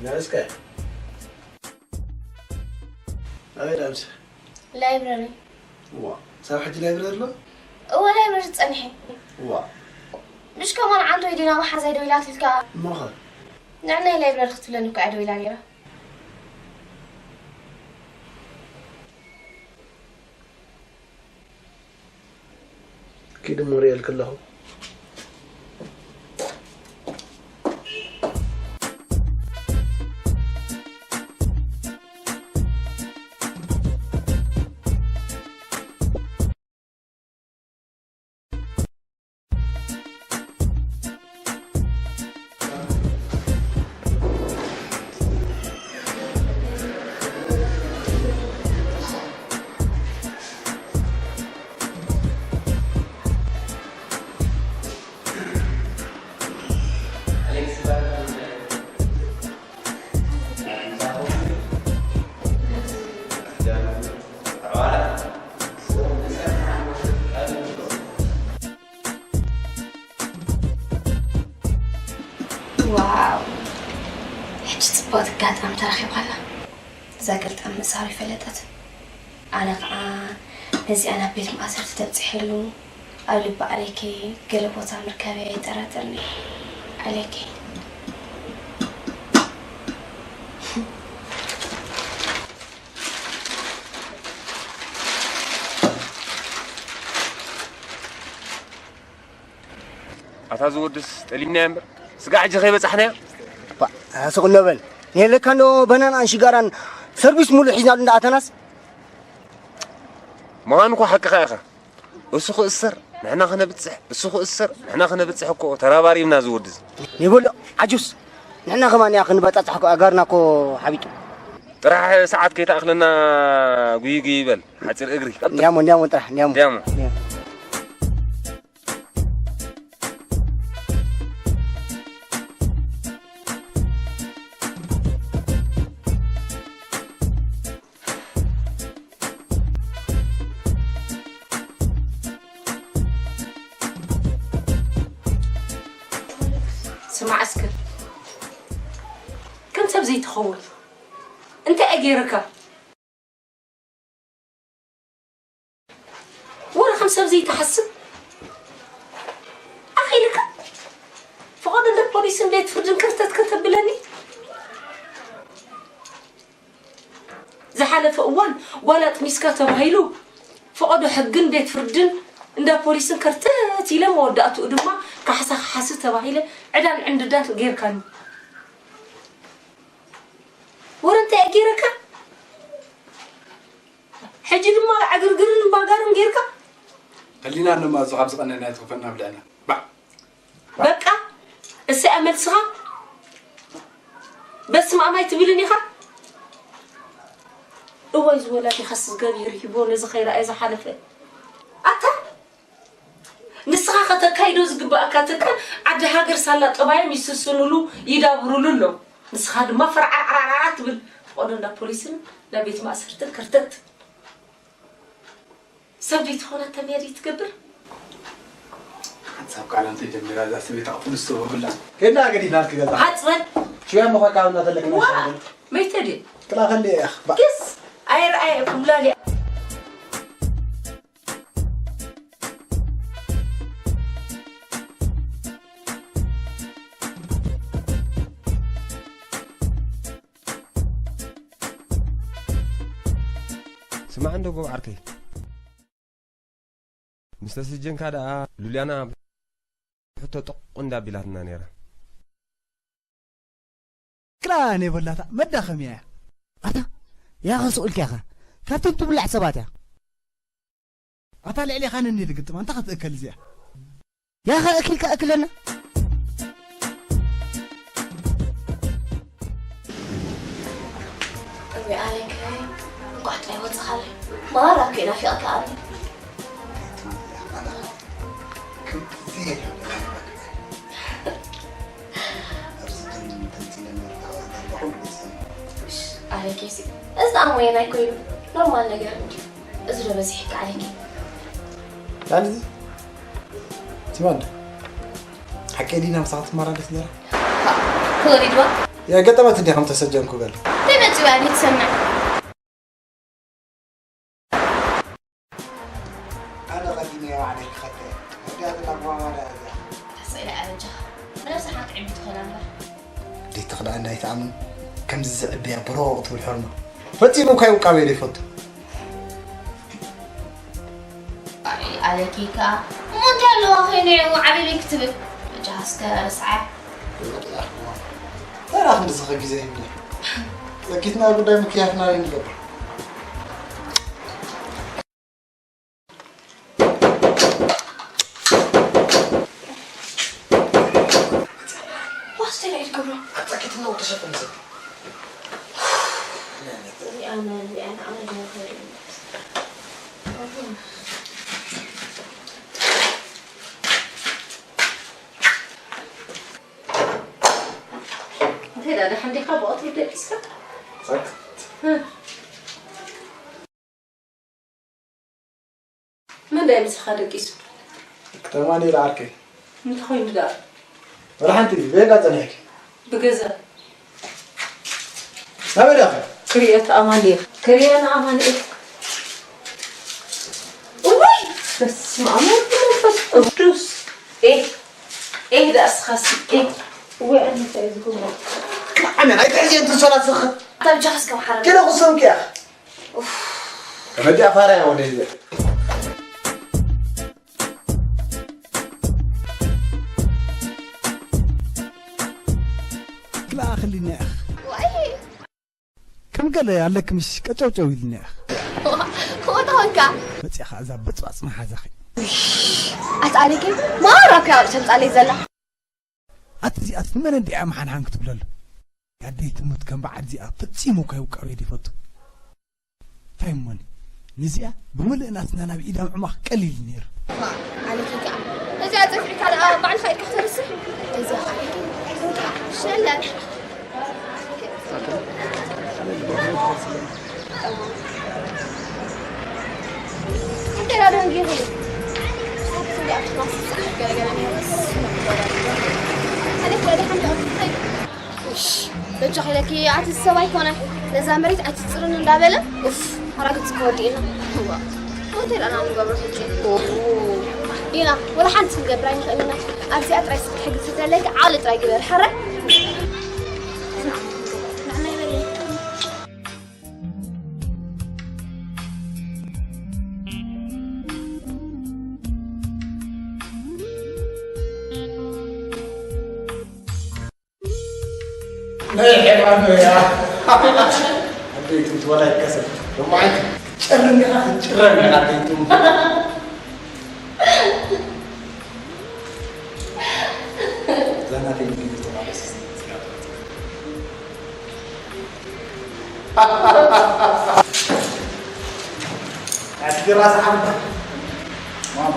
ነስከ ኣበይ ዳምስ? ላይብረሪ። ዋ፣ ሳብ ሕጂ ላይብረሪ ኣሎ? እወ፣ ላይብረሪ ጸኒሐ። ዋ። ምሽ ከማን ዓንዶ ይዲና መሓዛይ ደው ኢላት ኢልካ? እሞኸ? ንዕናይ ላይብረሪ ክትብለኒ እኮ እያ ደው ኢላ ነይራ። ኪድ እሞ ርእየልኪ ኣለኹ። ዋው! ሕጂ ጽብቕቲ ኣጋጣሚ ተረኺባ ኣላ። እዛ ኣጋጣሚ ምሳሩ ይፈለጠት። ኣነ ኸኣ ነዚኣ ናብ ቤት ማእሰርቲ ተብጽሐሉ ኣብ ልቢ ኣለኪ ገለ ቦታ ምርከበይ ኣይጠራጠርኒ። ኣለኪ። ኣታ ዝወድስ ጠሊምናዮ እምበር፣ ስጋዕ ሕጂ ከይበጻሕናዮ። ባ፣ ስቕ እንዶ በል። ንየለካ እንዶ በናናን ሽጋራን ሰርቪስ ሙሉእ ሒዝናሉ እንዳኣተናስ። ምዃኑ እኮ ሓቅኻ ኢኻ። እሱ ክእሰር፣ ንሕና ክነብጽሕ፣ እሱ ክእሰር፣ ንሕና ክነብጽሕ እኮ ተራባሪብና ዝወድስ። ይበሎ፣ ዓጁስ። ንሕና ከማን እያ ክንበጻጻሕ እኮ ኣጋርና እኮ ሓቢጡ። ጥራሕ ሰዓት ከይተኣኽለና ጉይ ጉይ ይበል፣ ሓጺር እግሪ። እንዲያሞ፣ እንዲያሞ ጥራሕ፣ እንዲያሞ። እንዲያሞ። እንዲያሞ። ስማዕ እስከ፣ ከም ሰብ ዘይትኸውን እንታይ እየ ገይረካ? ወረ ከም ሰብ ዘይትሓስብ ኣኺልካ ፍቓድ እንደ ፖሊስን ቤት ፍርድን ከርተት ከተብለኒ። ዝሓለፈ እዋን ጓል ኣጥሚስካ ተባሂሉ ፍቓዱ ሕግን ቤት ፍርድን እንዳ ፖሊስን ከርተት ኢለ መወዳእትኡ ድማ ካሕሳ ክሓስብ ተባሂለ ዕዳን ዕንድዳን ጌርካኒ። ወረ እንታይ እየ ጌረካ? ሕጂ ድማ ዕግርግርን እምባጋርን ጌርካ? ህሊና እኖ መኣዙ ካብ ዝቐነና ኣይትኽፈና ብልዕና። ባዕ! በቃ? እሰያ መልስኻ? በስመ ኣብ ኣይትብልን ኢኻ? እዋይ ዝወላዲኻስ እግዚኣብሄር ሂቦ ነዚ ከይረኣየ ዝሓለፈ። ኣታ ንስኻ ከተካይዶ ዝግባኣካ ትካል ዓዲ ሃገር ሳላ ጠባዮም ይስስኑሉ ይዳብሩሉ ኣለዉ። ንስኻ ድማ ፈርዓርዓርዓር ትብል። ፍቐዶ እንዳ ፖሊስን እንዳ ቤት ማእሰርትን ከርተት። ሰብ ዘይትኾና ተመያዲ ትገብር። ሓንሳብ ቃል እንተ ጀሚራ እዛ ሰበይቲ ኣቕፍሉ ዝተወግላ። ከይድና ገዲድና ልክ ገዛ። ሓጽበል። ሽያ ምዃን ካብ እናተለክና ዋ! ሻወር። መይተ ድየ? ጥላ ከንዲ እያ። ባ- ግስ! ኣይረኣየ ኩላሊ። ስማዕ እንዶ ጎብ ዓርከይ፣ ምስ ተስጀንካ ደኣ ሉልያና ብሕቶ ጥቕ እንዳቢላትና ነይራ። ክላ ነይበላታ መዳኸምያ እያ። ኣታ፣ ያኸ ስቕ ኢልካ ኢኻ። ካብቶም ትብላዕ ሰባት እያ። ኣታ ልዕሌኻ ነኒ ድግጥማ፣ እንታይ ክትእከል እዚኣ? ያኸ እኪልካ እክለና። እወ፣ ኣለከ፣ እንቋዕ ጥራይ ወጽኻለይ። ማራ እኮ ናፊቐካ ኣነ። እሽ፣ ኣለኬሲ፣ እዚ ደኣ ሞየና ኣይኮይኑ፣ ኖርማል ነገር እንድዩ። እዚ ዶ በዚሕካ ኣለኪ? ላልዚ፣ ትማል ሓቂ ዲና ምሳኻ ትመላለስ ነራ? ክወሪድዋ? የገጠመት እንዲያ ከም ተሰጀንኩ በል። እንታይ መጺኡ እያ ትሰምዕ? ኣነ ቀዲመ እየ ባዕለይ ክኸደ። ወዲያ ዝላግባማ ደኣ እዚኣ። ተስኢላ እያ በጃኻ። ነብስኻ ክትዕቢ ትኽእላ እምበር። ኣዴቲ ክዳን ኣይትኣምን። ከምዚ ዝዕበያ ብሮቕ ትብል ሕርማ። ፈጺሙ እኳ ይውቃብ እየ ዘይፈቱ። ኣይ፣ ኣለኪ ከኣ። እሞ እንታይ ኣለዋ ኸይኑ ይዕው ዓብለይ ክትብል? በጃኻ እስከ ርስዓ። ተራ ክንድስኸ ግዜ ይብለይ። ሰኪትና ጉዳይ ምክያፍና ዶ ንገብር? ዋስ ተለዒል ክብሮ። ኣጻቂትና ወተሸፈን ሰብ። እዚኣ መን እዚኣ ንዓመል ይወኸል። እንታይ ዳ ደሓን ዲኻ ብቐትሩ ደቂስካ? ጸቅት። እ። መን ዳ ምስኻ ደቂሱ? ከተማ ነይረ ዓርከይ። እንታይ ኮይኑ ደኣ? ወላ ሓንቲ፣ በየንዳ ጸኒሕኪ? ብገዛ። ናበይ ዲኻ? ክሪኦ ተኣማን እየ። ክሪኦ ንኣማኑኤል። እዋይ! በስመ ኣብ ወወልድ ወመንፈስ ቅዱስ። ኤህ፣ ኤህ፣ ደኣ እስኻሲ፣ ኤህ። እዋይ፣ ኣነ እንታይ እየ ዝገብሮ? ኣሜን፣ ኣይትሕዚ፣ እንትን ሰላት ዝኸ-፣ ኣታ ብጃኻስ ከም ሓረም። ገለ ክሰምኪ እያ። ኡፍ። ከመዲያ ፋራ እያ ወደ ይዘ። ክልኣኽልና ኢኽ። ዋይ። ከም ገለ ኣለኪ ምሽ ቀጨውጨው ኢልና ኢኽ። ዋ፣ ከምኡ ተኾንካ። መፂእኻ እዛ በፅባፅ መሓዛኺ። ኣታ ኣሌከ፣ ማራ እኮ እያ ተምፃለይ ዘላ። ኣቲ እዚኣስ ንመን እንዲኣ መሓንሓን ክትብለሉ? ኣደይ ትሙት ከም በዓል እዚኣ ፈጺሙ እኳ ይውቃብ እየ ዘይፈቱ። እንታይ እሞኒ? ንዚኣ ብምልእ ናትና ናብ ኢዳ ምዕማኽ ቀሊል እዩ ነይሩ። ዋ፣ ኣሌኪ ከኣ። እዚኣ ጸፊዕካ ደኣ ባዕልኻ ኢድካ ከተርስሕ። እዚኣ ከኣ ኣሌኪ። ሸለል። እሽ፣ በጃኺ ኢለኪ፣ ኣቲ ሰብ ኣይኮነ። ነዛ መሬት ኣይትጽርን እንዳበለ፣ ኡፍ፣ ሓራግጽ ክወድእና። እዋ፣ ሆቴል ኣና ንገብሮ ሕጂ። ዲና፣ ወላ ሓንቲ ክንገብር ኣይንኽእልን ኢና። ኣብዚኣ ጥራይ ስራሕ ሕግዝ ተለኪ፣ ዓቕሊ ጥራይ ግበር፣ ሓራይ። ንዓና ይበል። ናይ ዒራን እያ። ኣደይቱ ትበላ ይከሰል። ሎማዓንቲ ክትጭረን ኢኻ፣ ክትጭረን ኢኻ ኣደይቱ። እዛ ናተይ ንግዲ ተባለስ። ኣቲ ራስ ዓምታ ማማ።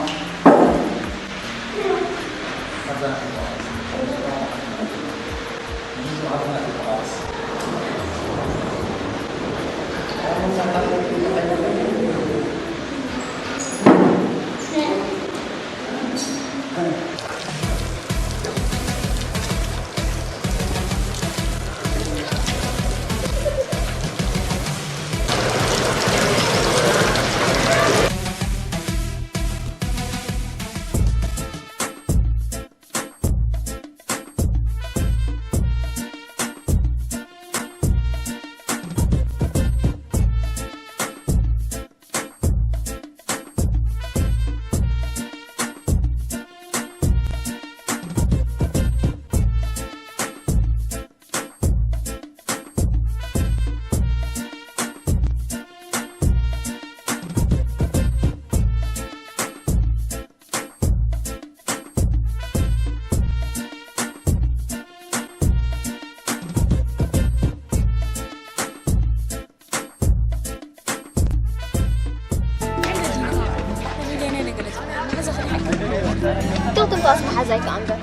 ቶቶም ኳስ መሓዛይ ከኣ እምበር።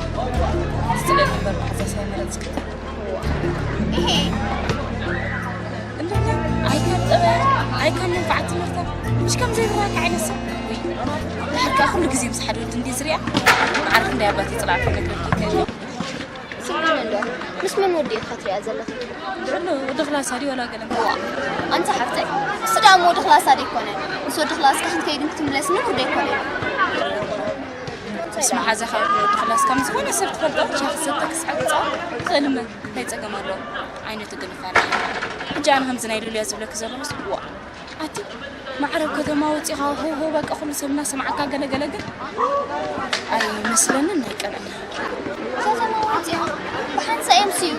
እሄ። ኣይካን ጥበብ፣ ኣይካን መንፋዓት ትምህርታ። ምሽ ከም ዘይብራካ ዓይነት ሰብ። ወይ፣ ብሕልካ ኩሉ ግዜ ምስ ሓደ ወዲ እንድየ ዝሪኣ። ዓርፍ እንዳይ ኣባቴ ጽላእካ ነግረኪ ይክእል። ስምዓ፣ እንዶ፣ ምስ መን ወዲ ኢኻ ትሪኣ ዘለኻ? ድዕሎ ወዲ ክላሳ ድዩ ወላ ገለ? እዋ፣ ኣንታ ሓፍተይ፣ እሱ ደኣ እሞ ወዲ ክላሳ ደይኮነ። ምስ ወዲ ክላስካ ክንከይድን ክትምለስን ንቡር ደይኮነ። ምስ መሓዛኻ ይኹን ወዲ ክላስካ ምስ ዝኾነ ሰብ ትፈልጦ፣ ሻሂ ክሰተ ክስሓቅ ክጻወት ትኽእል እመ፣ እንታይ ጸገም ኣለዎ? ዓይነት ግን ይፋና። ሕጂ ኣነ ከምዚ ናይ ሉልያ ዝብለኪ ዘለኹስ፣ እዋ፣ ኣቲ ማዕረ ኣብ ከተማ ወጺኻ፣ ሆ፣ ሆ፣ በቃ ኩሉ ሰብ እናሰምዓካ ገለ ገለ ግን ኣይመስለንን፣ ኣይቀንዕን። ከተማ ወጺኻ ብሓንሳእ እዮም ስዩ።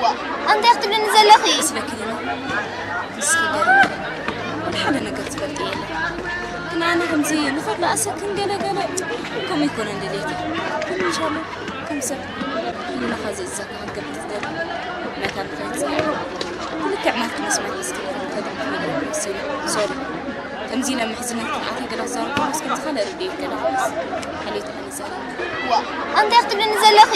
ዋ፣ ኣንታይ ክትብልኒ ዘለኺ? መስለኪ ዲና? እስኪ ገለ ወላ ሓደ ነገር ትፈልጢ የለን። ግን ኣነ ከምዚ ንኸላ ኣሰክን ገለ ገለ ከምኡ ይኮነን ድሌቲ። ግን ኢንሻላህ ከም ሰብ ህልናኻ ዘእዝዘካ ክትገብር ትደሊ መታን ንኸይትጽንሕ። ልክዕ ናትኪ መስመር ሒዝኪ ክትከዲ ትኽእሊ መሲሉ። ሶሪ። ከምዚ ኢለ ምሕዝነት ክትኣትይ ገለ ክዛረብ ከለስ ከምዚ ካልእ ርድኢት ገለ ክመልስ። ሓልዮት ኣነ ይዛረብ። ዋ፣ ኣንታይ ክትብልኒ ዘለኺ?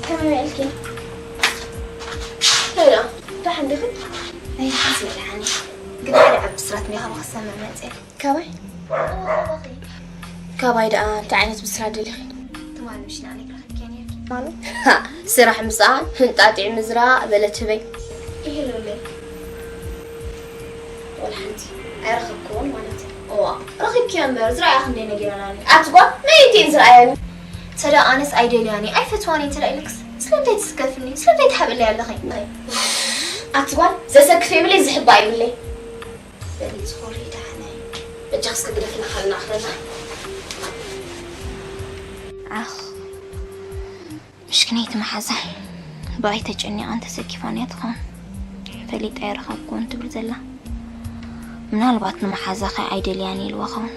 ከመይ ውዒልኪ? ሄሎ፣ ደሓን ዲኺ? ኣይ፣ ሓዚ ደሓን እየ። ግን ሓደ ዓቢ ብስራት እኒኦ፣ ካባኺ ክሰምዕ መጽየ። ካባይ? ካባኺ። ካባይ ደኣ እንታይ ዓይነት ብስራት ደሊኺ? ትማሊ ምሽ ንዓይ ረኺብክያ ነይርኪ። ማኑ? ሃ፣ ስራሕ ምስኣ፣ ህንጣጢዕ ምዝራእ በለት ህበይ። ይህሉለይ። ወላ ሓንቲ ኣይረኸብክዎን ማለት እዩ። እዋ፣ ረኺብክዮ እምበር፣ ዝረኣያ ክንደይ ነጊረናኒ። ኣቲ ጓል፣ መን እየን ዝረኣያኒ? ተዳ ኣነስ ኣይደልያን እየ፣ ኣይፈትዋን እየ ተዳ ኢለክስ፣ ስለምንታይ ትስከፍኒ? ስለምንታይ ትሓብእለይ ኣለኺ? ኣቲ ጓል፣ ዘሰክፍ የብለይ፣ ዝሕባእ የብለይ። በሊ፣ ዝኾሪ ደሓን እየ። በጃኽስ ክግደፍና ካልእ ንኣኽለና። ዓኽ። ምሽክነይቲ መሓዛይ ብኣይ ተጨኒቓን ተሰኪፋን እያ ትኸውን። ፈሊጠ ኣይረኸብኩዎን ትብል ዘላ። ምናልባት ንመሓዛኺ ኣይደልያን ኢልዋ ኸውን።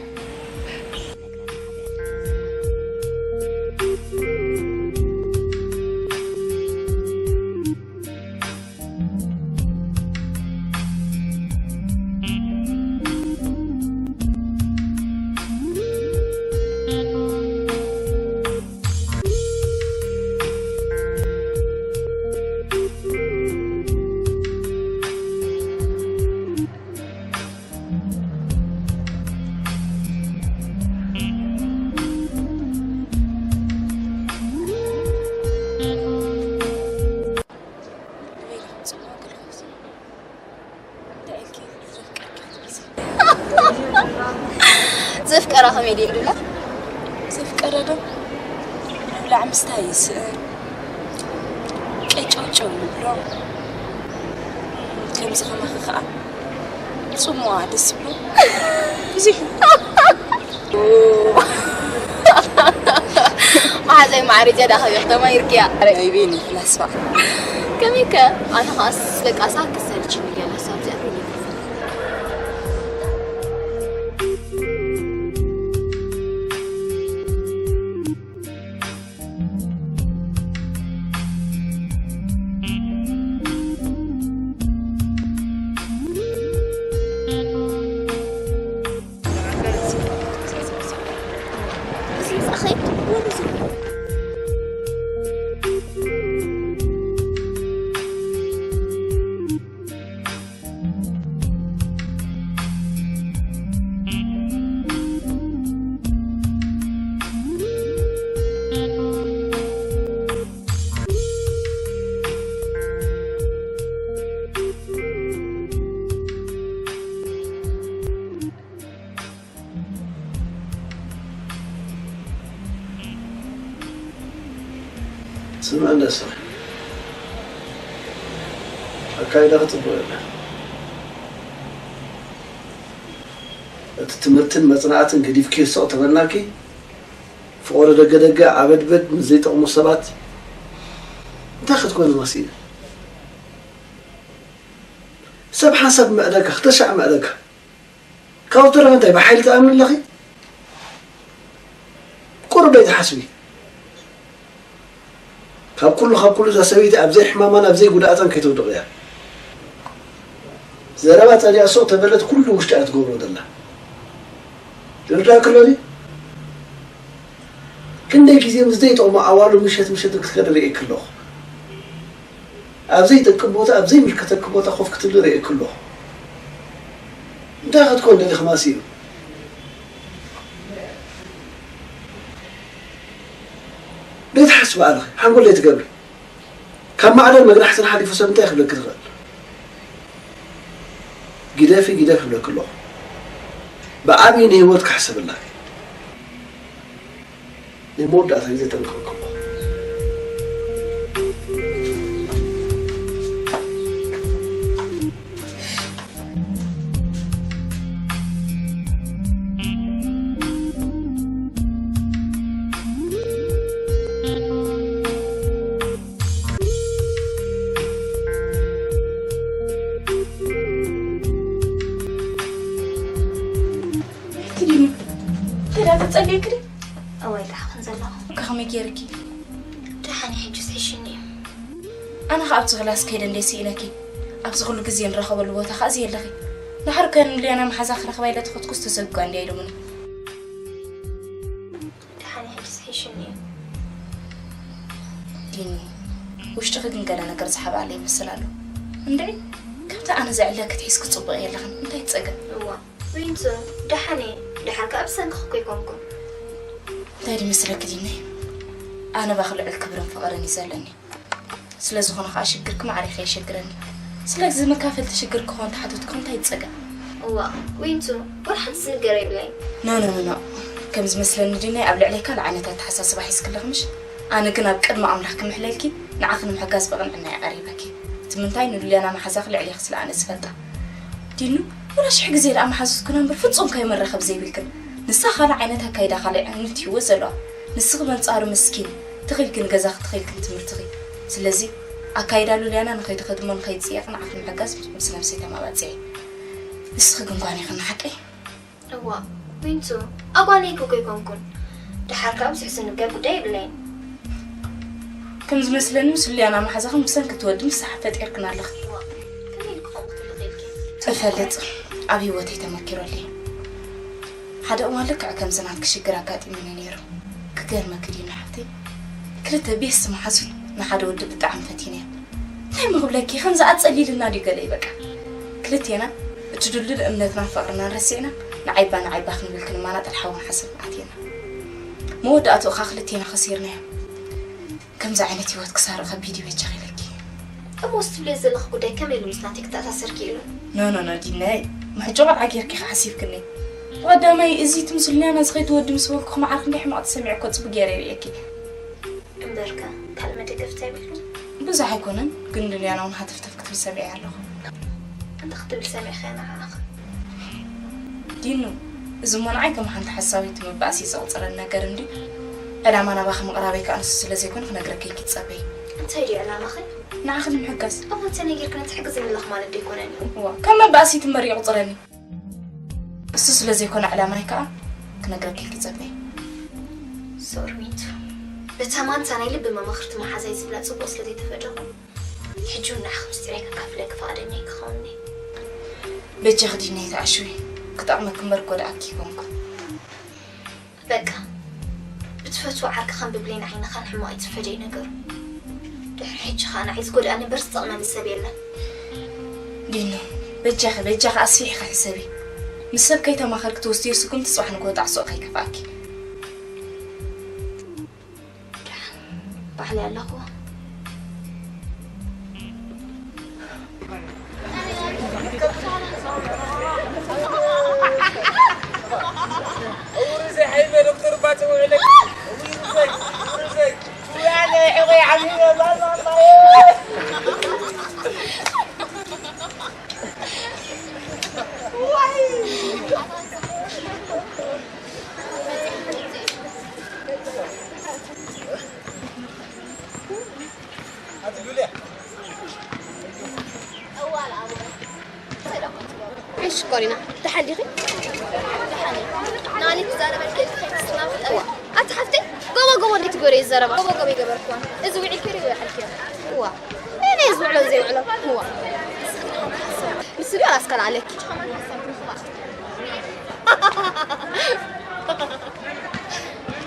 ዘፍቀራ ከመይ ድዩ ይብላ? ዘፍቀረ ዶ ምብላዕ ምስታይ ይስእን፣ ቀጨውጨው ይብሎ። ከምዚ ከማኺ ከኣ ጽምዋ ደስ ይብሎ። ብዙሕ መሓዛይ ማዕረ ጀዳ ከቢኽ ተማሂርክያ። ናይ ቤኒ ፍላስፋ። ከመይ ከ? ኣነ ኸኣስ በቃ ሳክ ሰልችኒ ገለ ሳብ እዚኣ። ስምዕ እንዳ ስራሕ ኣካይዳ ክጽቡቕ የለን። እቲ ትምህርትን መጽናዕትን ገዲፍኪ ስቕ ተበልናኪ፣ ፍቖዶ ደገ ደገ ዓበድበድ ምስ ዘይጠቕሙ ሰባት፣ እቲ እንታይ ክትኮኒ መሲሉ? ሰብ ሓንሳብ ምዕደካ፣ ክልተ ሻዕ ምዕደካ። ካብኡ ተረፈ እንታይ ብሓይሊ ትኣምኒ ኣለኺ? ቁሩብ ኣይትሓስቢ። ካብ ኩሉ፣ ካብ ኩሉ እዛ ሰበይቲ ኣብ ዘይሕማማን ኣብ ዘይጉድኣታን ከይተውድቕ እያ። ዘረባ ጸሊኣ ሱቕ ተበለት ኩሉ ውሽጢ እያ ትገብሮ ዘላ። ይርዳእኪ ኣሎ ድዩ? ክንደይ ግዜ ምስ ዘይጠቕሙ ኣዋሉ ምሸት ምሸት ክትከድ ርእየኪ ኣለኹ። ኣብ ዘይጠቅም ቦታ፣ ኣብ ዘይምልከተኪ ቦታ ኮፍ ክትብሊ ርእየኪ ኣለኹ። እንታይ ክትኮን ደሊኺ ማሲሉ? ዘይትሓስቢ ኣለኺ፣ ሓንጎል ዘይትገብሪ። ካብ ማዕበል መግናሕትን ሓሊፉ ሰብ እንታይ ክብለኪ ዝኽእል? ግደፊ፣ ግደፊ እብለኪ ኣለኹ። ብዓብዪ ንህይወት ክሕሰብላ። ናይ መወዳእታ ግዜ ጠንቀቕ ከሎ። ትድኒ ተዳ ተጸልየኪ ዶ? እዋይ፣ ደሓን ዘለኹ። ከመይ ጌርኪ? ደሓን እየ፣ ሕጅስ ሒሽኒ እዩ። ኣነ ኸኣ ኣብቲ ክላስ ከይደ እንዴ ስኢነኪ፣ ኣብዚ ኩሉ ግዜ ንራኸበሉ ቦታ ኸኣ እዚ የለኺ። ድሓር ከ ንልያና መሓዛ ክረኽባ ኢለ ተኸትኩስ ተሰጉጋ እንድያ ኢሎምኒ። ደሓን እየ፣ ሕጅስ ሒሽኒ እዩ። ዲኒ፣ ውሽጥኺ ግን ገለ ነገር ዝሓብኣለ ይመስል ኣሎ። እንድዒ፣ ከምቲ ኣነ ዘዕለክት ሒዝኪ ጽቡቕ የለኽን። እንታይ ጸገም? እዋ፣ ዊንቱ፣ ደሓን እየ። ደሓር ከኣ ብሰንክኺ እኮ ኣይኮንኩን። እንታይ ድመስለኪ ዲኒ? ኣነ ባኺ ልዑል ክብርን ፍቕርን እዩ ዘለኒ። ስለ ዝኾነ ኸኣ ሽግርኪ ማዕረ ከየሸግረኒ። ስለዚ መካፈልቲ ሽግር ክኾን ተሓተትኩ እንታይ ይጸገም? እዋ፣ ዊንቱ፣ ወላ ሓንቲ ዝንገር የብለይን። ኖ፣ ኖ፣ ኖ፣ ኖ። ከም ዝመስለኒ ዲናይ ኣብ ልዕለይ ካልእ ዓይነት ኣተሓሳስባ ሒዝኪ ኣለኺ ምሽ? ኣነ ግን ኣብ ቅድሚ ኣምላኽ ክምሕለልኪ ንዓኺ ንምሕጋዝ ብቕንዕና እየ ቀሪበኪ። እቲ ምንታይ ንሉልያና መሓዛኺ ልዕሌኺ ስለ ኣነ ዝፈልጣ። ዲኑ፣ ወላ ሽሕ ግዜ ደኣ መሓዙትክና እምበር ፍጹም ከይመራኸብ ዘይብልክን። ንሳ ካልእ ዓይነት ኣካይዳ ካልእ ዓይነት ህይወት ዘለዋ። ንስኺ በንጻሩ ምስኪን፣ ትኺልኪ ንገዛኺ ትኺልኪ ንትምህርትኺ። ስለዚ ኣካይዳ ሉልያና ንኸይትኸድሞ ንኸይትጽየቕ ንዓኺ ንምሕጋዝ ምስ ነብሰይ ተማባጽዐ። ንስኺ ግን ጓኒ ኢኺ ንሓቀይ? እዋ፣ ዊንቱ፣ ኣጓኒ ኢልኪ እኮ ኣይኮንኩን። ደሓር ከኣ ብዙሕ ዝንገር ጉዳይ የብለይን። ከም ዝመስለኒ ምስ ሉልያና መሓዛኽን ብሰንኪ እቲ ወዲ ምስሓብ ፈጢርክን ኣለኽን። እዋ፣ ከመይ ኢልኪ ከምኡ ክትብሊ ክኢልኪ? እፈልጥ፣ ኣብ ህይወተይ ተመኪሮለይ። ሓደ እዋን ልክዕ ከምዚ ናትኪ ሽግር ኣጋጢሙኒ ነይሩ። ክገርመኪ ድዩ ንሓፍተይ? ክልተ ቤስት መሓዙት ንሓደ ወዲ ብጣዕሚ ፈቲነዮ። እንታይ ምኽብለኪ፣ ከምዚ ኣጸሊልና ድዩ ገለ ይበቃ? ክልቴና እቲ ድልዱል እምነትናን ፍቕርናን ረሲዕና፣ ንዓይባ ንዓይባ ክንብል ክንመናጠል ሓውን ሓሰብን ኣቲና። መወዳእትኡ ኸኣ ክልቴና ኸሲርናዮ። ከምዚ ዓይነት ህይወት ክሳር ከቢድ እዩ በጃኺ ኢለኪ። እሞ እዚ ትብልዮ ዘለኺ ጉዳይ ከመይ ኢሉ ምስ ናተይ ክተኣሳሰር ክኢሉ? ኖ፣ ኖ፣ ኖ፣ ዲናይ። ምሕጆ ቆልዓ ጌርኪ ኢኺ ሓሲብክኒ። ብቐዳማይ፣ እዚ ትምስልንያ ናዚ ከይትወዲ ምስ በልኩኺ መዓር ክንደይ ሕማቕ ተሰሚዑ እኮ ጽቡቕ ገይረ ይርእየኪ። እምበርከ፣ ካልእ መደገፍታ የብልኪ? ብዙሕ ኣይኮነን፣ ግን ሉልያና እውን ሃተፍተፍ ክትብል ሰሚዐያ ኣለኹ። እንታይ ክትብል ሰሚዕኻያ ንዓኺ? ዲኑ፣ እዚ እሞ ንዓይ ከም ሓንቲ ሓሳዊት መባእሲ ዘቑጽረኒ ነገር እንድዩ። ዕላማ ናባኺ ምቕራበይ ከኣ ንሱ ስለ ዘይኮነ ክነግረኪ ኣይክትጸበዪ። እንታይ ድዩ ዕላማኺ? ንዓኺ ንምሕጋዝ። እሞ እንተ ነጊርክኒ ትሕግዝኒ ኣለኺ ማለት ዶ ኣይኮነን እዩ? እዋ፣ ከም መባእሲ ትመሪ ይቑጽረኒ። እሱ ስለ ዘይኮነ ዕላማይ ከኣ ክነግረኪ ኣይክትጸበዪ። ሶሪ ዊንቱ፣ በታ ማንታ ናይ ልቢ መማኽርቲ መሓዛይ ዝብላ ጽቡቕ ስለ ዘይተፈደኹ፣ ሕጂ እውን ንዓኺ ምስጢረይ ከካፍለኪ ፍቓደኛ ኣይክኸውን'የ። በጃኺ ዲናይ ተዓሽዊ፣ ክጠቕመኪ እምበር ክጎድኣኪ ኣይኮንኩን። በቃ፣ ብትፈትዎ ዓርኪ ከም ብብሌን ዓይንኻን ሕማቕ ኣይትፍረደይ ነገሩ። ድሕሪ ሕጂ ኸኣ ንዓይ ዝጎድኣኒ እምበር ዝጠቕመኒ ሰብ የለን። ዲኑ፣ በጃኺ፣ በጃኺ ኣስፊሕኺ ሕሰቢ። ምስ ሰብ ከይተማኸርኪ ትወስድዮ ስጉምቲ ጽባሕ ንግሆ ጣዕስኡ ከይከፍኣኪ። ባዕለይ ኣለኹ። ሽኮሪና፣ ደሓን ዲኺ? ደሓን እየ። ንኣኒ ትዛረበልኪ ኢልኪ ከይትስማዕ ጠዋ። ኣቲ ሓፍተይ፣ ጎቦ ጎቦ እንዴት ትጎሪ ይዘረባ? ጎቦ ጎቦ ይገበርኩዋ። እዚ ውዒልኪ ዶ ይውዓልኪ? እዋ። እኔ ዝውዕሎ ዘይውዕሎ። እዋ። ንስኺ ሓንቲ ሓሳብ። ንሱ ዶ ኣስከል ኣለኪ?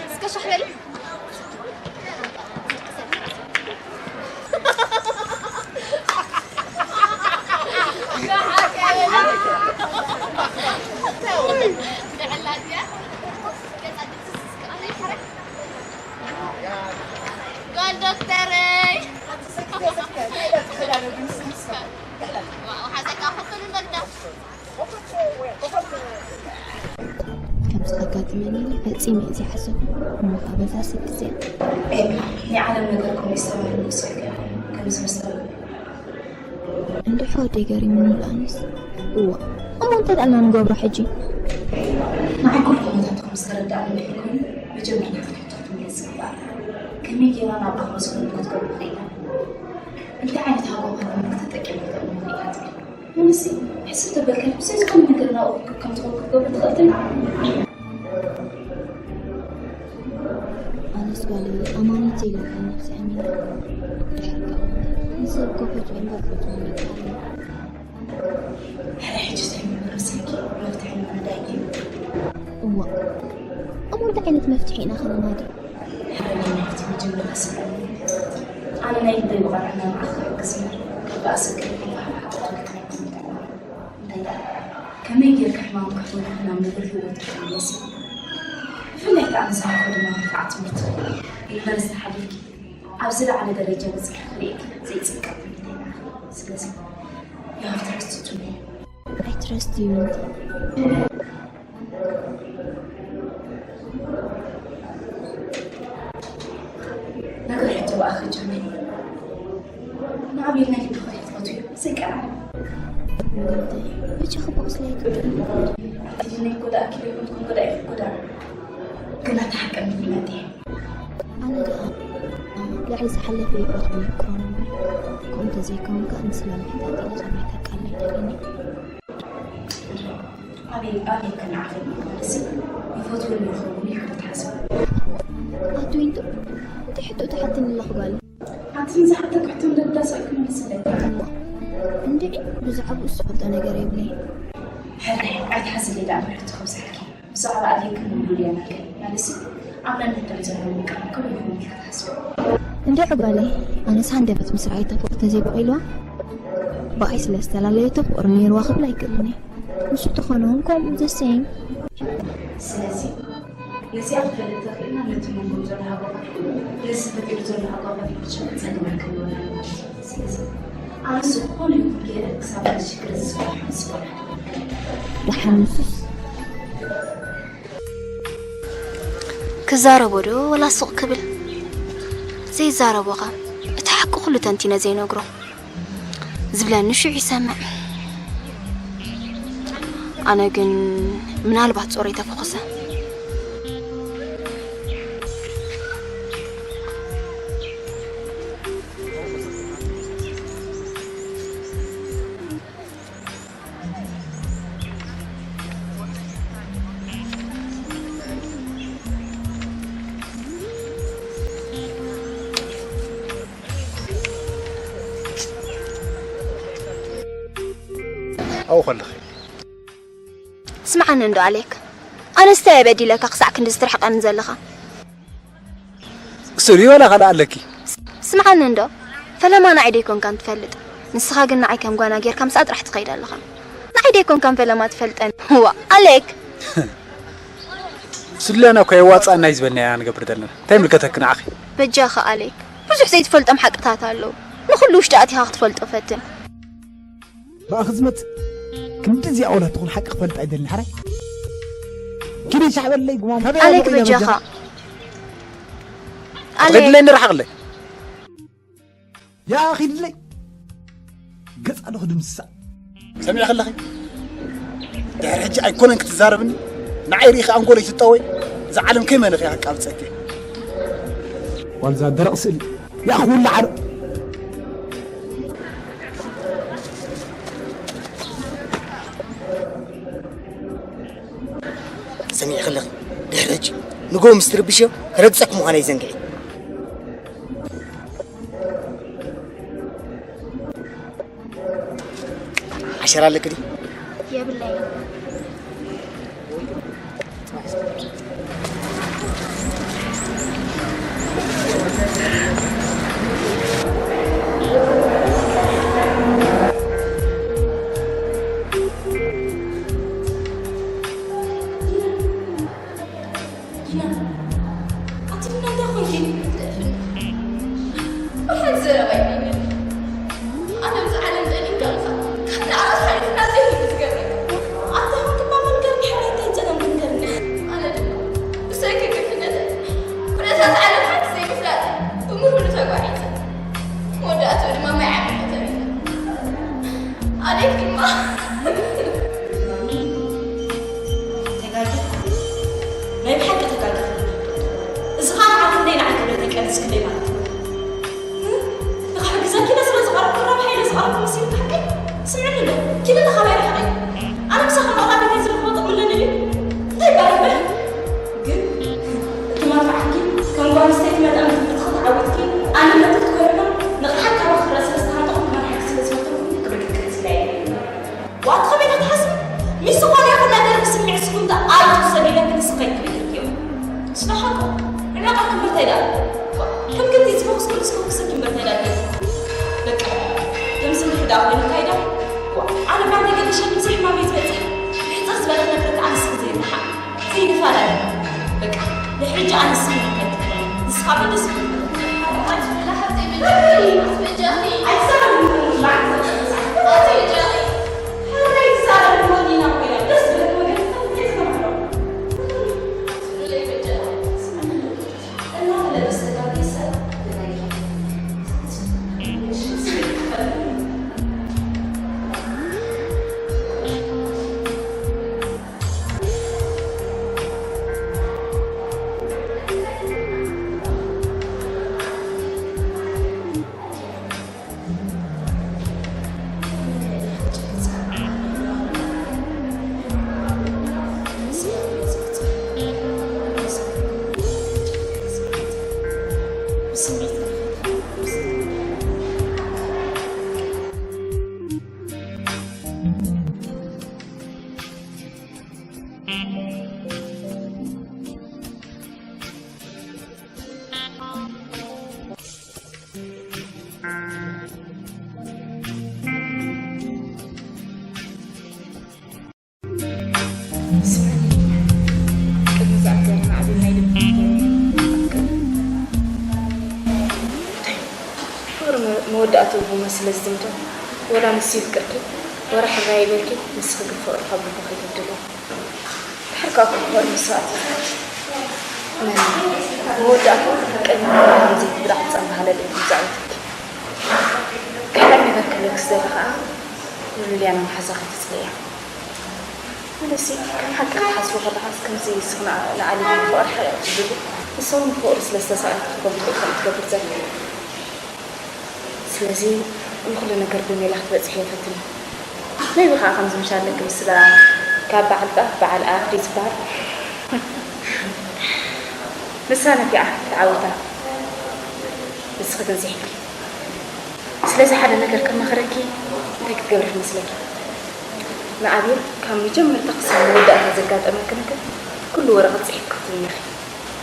እስከ ሻሕ በሊ። ጓል ዶክተረይ። ዋው፣ ሓዘካ ክፍል መርዳ። ከምዚ ከጋጥመኒ ፈጺመ እየ ዘይሓሰብኩ። እሞ ከኣ በዛ ስብ ግዜ ኤማ፣ ናይ ዓለም ነገር ኮሚስተር ንጉስ ይከ ከም ዝመስል እንድሕር ወደይ ገሪሙኒ ኣሎ ኣነስ። እዋ፣ እሞ እንታይ ደኣ ንገብሮ ሕጂ? ንዓይ ኩሉ ኩነታትኩም ዝተረዳእኒ እንድሕር ኮይኑ፣ መጀመርታ ክትሕቶ ክትምለስ ይግባእ። ከመይ ጌርና ናብ ኣኽሎ ዝኸውን ክትገብሩ ክኢልና? እንታይ ዓይነት ሃጎ ሃጎ ተጠቂምና ክትገብሩ ክኢልና ትብል? ምንሲ ሕስብ ተበልካ ብዘይ ዝኾነ ነገር ናብኡ ከም ትኸውን ክትገብር ትኽእል ትብል። ኣነስ ጓለይ ኣማኒት ዘይብላ ነብሲ ኣሚና ድሕር ካብኡ ንሰብ ኮፈት ወይ እምበር ፈትኑ ይባሃል። ሕራይ ሕጂ እንታይ ምንረሰኪ መፍትሒ ንምንዳይ እዩ። እዋ እሞ እንታይ ዓይነት መፍትሒ ኢና ከነናዲ? ሓደ ናይ ናይቲ መጀመርታ ስምዒት ኣነ ናይ ልበይ ብቐዕ ሕማም ዓኽ ክሕግዝ እምበር ክበኣሰኪ ኢልኩም ብሓሓት ትብል ትምህርቲ ምትዕላቕ እንታይ ደኣ? ከመይ ጌርካ ሕማም ክሕሙካ ናብ ንቡር ህይወት ክትምለሲ? ብፍላይ ከኣ ንስኻ ድማ ንፉዓት ትምህርቲ ዩኒቨርሲቲ ሓሊፍኪ ኣብ ዝለዓለ ደረጃ በጺሕኪ ክርእየኪ ዘይጽንቀቕ ትምኒተይ ንዓኺ። ስለዚ you have to trust me. I trust you. ነገር ሕቶ ብኣኺ ጀመሪ። ንኣቤል ናይ ልቢ ኮይነ ትፈትዮ ዘይቀርብ። ብቻ ክበቕስ ላይ ትብሎ። ኣቲ ናይ ጎዳእኪ ዶ ይኮንኩን ጎዳኢ ክጎዳ? ግን ኣታ ሓቀ ምክንያት እየ። ኣነ ደኣ ልዕሊ ዝሓለፈ ይፈትዎ ይኮን። ከምኡ እንተዘይከውን ከኣ ንስላም ሕታት ኢለ ከመይ ተቃለል ደለኒ። ኣበይ ኣበይ ከነዓኸ ይመለስ ይፈትወኒ ይኸውን ኢልካ ትሓስብ? ኣቲ ዊንቶ፣ እንታይ ሕቶ ትሓትኒ ኣለኺ ጓል? ኣቲ ንዝሓተካ ሕቶ እንደ ዳስ ኣይክመልስለይ። እሞ እንድዒ ብዛዕባኡ ዝፈልጦ ነገር የብለይ። ሕራይ ኣይትሓዝለይ ደኣ ብሕቶ ከብዝሓልኪ። ብዛዕባ ኣዴክን ሙሉልያን ኣድገን ማለትሲ ኣብ ነንሕድሕድ ዘለዎም ውቅራት ከመይ ኢኹም ኢልካ ትሓስቡ? እንድዒ ጓለይ፣ ኣነስ ሃንደበት ምስ ረኣየቶ ፍቕሪ ተዘይበቒልዋ ብኣይ ስለ ዝተላለየቶ ፍቕሪ ነይርዋ ክብል ኣይክእልን እየ። ንሱ እንተኾነ እውን ከምኡ ዘሰይም። ስለዚ ነዚኣ ክፈልጥ ተኽኢልና ነቲ መንጎ ዘሎ ሃጓፋት ኩሉ ነዚ ፈጢሩ ዘሎ ሃጓፋት ንክትሸፍን ጸገም ኣይክህልወና እዩ ማለት እዩ። ስለዚ ኣነ ዝኾነ ይኹን ገይረ ክሳብ ነዚ ሽግር እዚ ዝፈትሖ ንስኻ ኢኻ። ደሓን ንሱስ ክዛረቦ ዶ ወላ ስቕ ክብል? ዘይዛረቦ ኸ እቲ ሓቂ ኩሉ ተንቲነ ዘይነግሮ ዝብለኒ ሽዑ ይሰምዕ። ኣነ ግን ምናልባት ጾረይ ተፈኹሰ። ኣብኡ ከለኺ ስምዓኒ እንዶ ኣሌክ፣ ኣነስ እንታይ እየ በዲለካ ክሳዕ ክንድዚ ትርሕቐኒ ዘለኻ? ስሪ ወላ ካልእ ኣለኪ? ስምዓኒ እንዶ፣ ፈለማ ንዓይ ደይኮንካን ትፈልጥ። ንስኻ ግን ንዓይ ከም ጓና ጌርካ ምስኣ ጥራሕ ትኸይድ ኣለኻ። ንዓይ ደይኮንካን ፈለማ ትፈልጠኒ። ዋ፣ ኣሌክ! ስለና እኮ የዋጽኣና እዩ ዝበልናዮ ኢና ንገብር ዘለና። እንታይ ይምልከተኪ ንዓኺ? በጃኻ ኣሌክ፣ ብዙሕ ዘይትፈልጦም ሓቅታት ኣለዉ። ንኹሉ ውሽጢ ኣቲኻ ክትፈልጦ ፈትን። ብኣኺ ዝመጽእ ክንድዚኣ ቆልዓ ትኹን ሓቂ ክፈልጥ ኣይደልን። ሓራይ ኪዲ ሻሕ በለይ ጉማም። ኣሌክ በጃኻ። ኣሌክ። ክትኸድለይ ንረሓቕለይ። ያ ኺድለይ። ገጽ ኣለኹ ድምስሳ። ሰሚዕኺ ኣለኺ? ድሕሪ ሕጂ ኣይኮነን ክትዛረብኒ። ንዓይ ርኢኺ ኣንጎለይ ትጠወይ። እዛ ዓለም ከይመን ኢኺ ኣቃብጸኪ። ዋልዛ ደረቕ ስእሊ። ያ ኹላ ዓረ ሰሚዕኺ ኣለኺ። ድሕሪ ሕጂ ንግሆ ምስ ትርብሽዮ ክረግጸኪ ምዃነይ ኣይዘንግዒ። ዓሸራ ኣለኪ ድዩ? የብለይን። ዲና፣ ኣቲ ዲና እንታይ ኾንኪ? ወላ ሓንቲ ዘረባ የብለይን። ኣነ ኣብዚ ዓለም ደሊንካ ኣለኻ። ካብ ንዓኻ ሓሊፍና እንታይ እዩ ዝገርም? ኣታ ኾንክባ መንገርኒ፣ ሕብረት እንታይ ጸገም ክንገርኒ? ኣነ ድማ ብሰንኪ ግፍነተይ ኩነታት ዓለም ሓንቲ ዘይምፍላጥ ብምሁሉ ተጓዒዘ። መወዳእትኡ ድማ ማይ ዓሚኹ ተሪፈ። ኣደይ ድማ ተጋጊኹ። ናይ ብሓቂ ተጋጊኹ። እዚ ኸኣ ንዓኹም ደይ ንዓይ ክብደት ኣይቀንስክለይ ማለት እዩ። ንኽሕግዘኪ ኢለ ስለ ዝቐረብኩ፣ ረብሓ ኢለ ዝቐረብኩ መሲልኪ ሓቀይ? ስምዕኒ እንዶ፣ ኪዲ እንዶ ካባይ ርሕቂ። ኣነ ምሳኺ መቐዳድቲ ዝረኽቦ ጥቕሚ ኣለኒ ድዩ? እንታይ ይባል እምበር? ግን እቲ መርፍዓኪ ከም ጓል ኣንስተይቲ መጠን ብትምህርትኺ ተዓዊትኪ፣ ኣነ መትርት ኮይንና ንቕሓት ካባኺ ክረአ ስለ ዝተሃንጠኹ ክመርሓኪ ስለ ዝፈተንኩ ክብሪ ክቅንስለይ። ዋት ከመይ ክትሓስቢ? ሚስ ዝኾነ ይኹን ነገር ብስምዒት ስጉምቲ ኣብ ትውሰድ ኢለኪ ንስኺ ከይትክእልኪ እዮም። ስለ ሓቁ፣ ዕላማ ክምርታ ይዳ። ከም ክንዲ ዝበኽስ ኩሉ ስለ ክሰኪ ምርታ ይዳ። በቃ፣ ከም ስምዒት ዳ ኮይንካ ይዳ። ዋ፣ ኣነ ባዕለይ ገዲሸ ብዙሕ ሕማም እዩ ዝበፅሕ። ሕፅር ዝበለ ክነግረካ ኣነ ስለ ዘይረሓቕ። ዘይንፈላለ። በቃ፣ ንሕጂ ኣነ ስምዒት ኣይትከኒ። ንስኻ በደስ ይብል። ቅድሚ ዝኣተና ዓቢ ናይ ልቢ ፍቕሪ መ-፣ መወዳእትኡ ብሞት ስለ ዝዝምቶ፣ ወላ ንሱ ይፍቅርኪ፣ ወላ ሕራይ ይበልኪ፣ ንስኺ ግን ፍቕርኻ ብልቡ ከይተብድልዮ። ድሕር ካብ ክፍር መስዋእቲ መን መወዳእቱ ቅድሚ ምርኣይ ዘይትብላዕ ጸንባሃለል እዩ ብዛዕባትኪ። ካልኣይ ነገር ክብለኪ ዝደሊ ከኣ ንሉልያና መሓዛኺ ትጽልእያ። ኣነሲ ከም ሓቂ ክትሓስቦ ከለኻስ ከምዚ ስኽና ንዓሊ ፍቕሪ ሓቂ ትብሉ ንሶም ፍቕሪ ስለ ዝተሳእንኪ ክገብሩ ከም ትገብር ዘላ። ስለዚ ንኹሉ ነገር ብሜላ ክትበጽሒ የፈትን። maybe ኸዓ ከምዚ ምሻለኪ ምስላ ካብ በዓል ጣፍ በዓል ኣፍ ድዩ ዝበሃል? ንሳ ነኪዓ ትዓውታ። ንስኺ ግን ዝሒልኪ። ስለዚ ሓደ ነገር ከማኽረኪ እንታይ ክትገብሪ ትመስለኪ? ንኣብየት ካብ መጀመርታ ክሳብ መወዳእታ ዘጋጠመኪ ነገር ኩሉ ወረቐት ጽሒፍኪ ክትብኒ ኢኺ።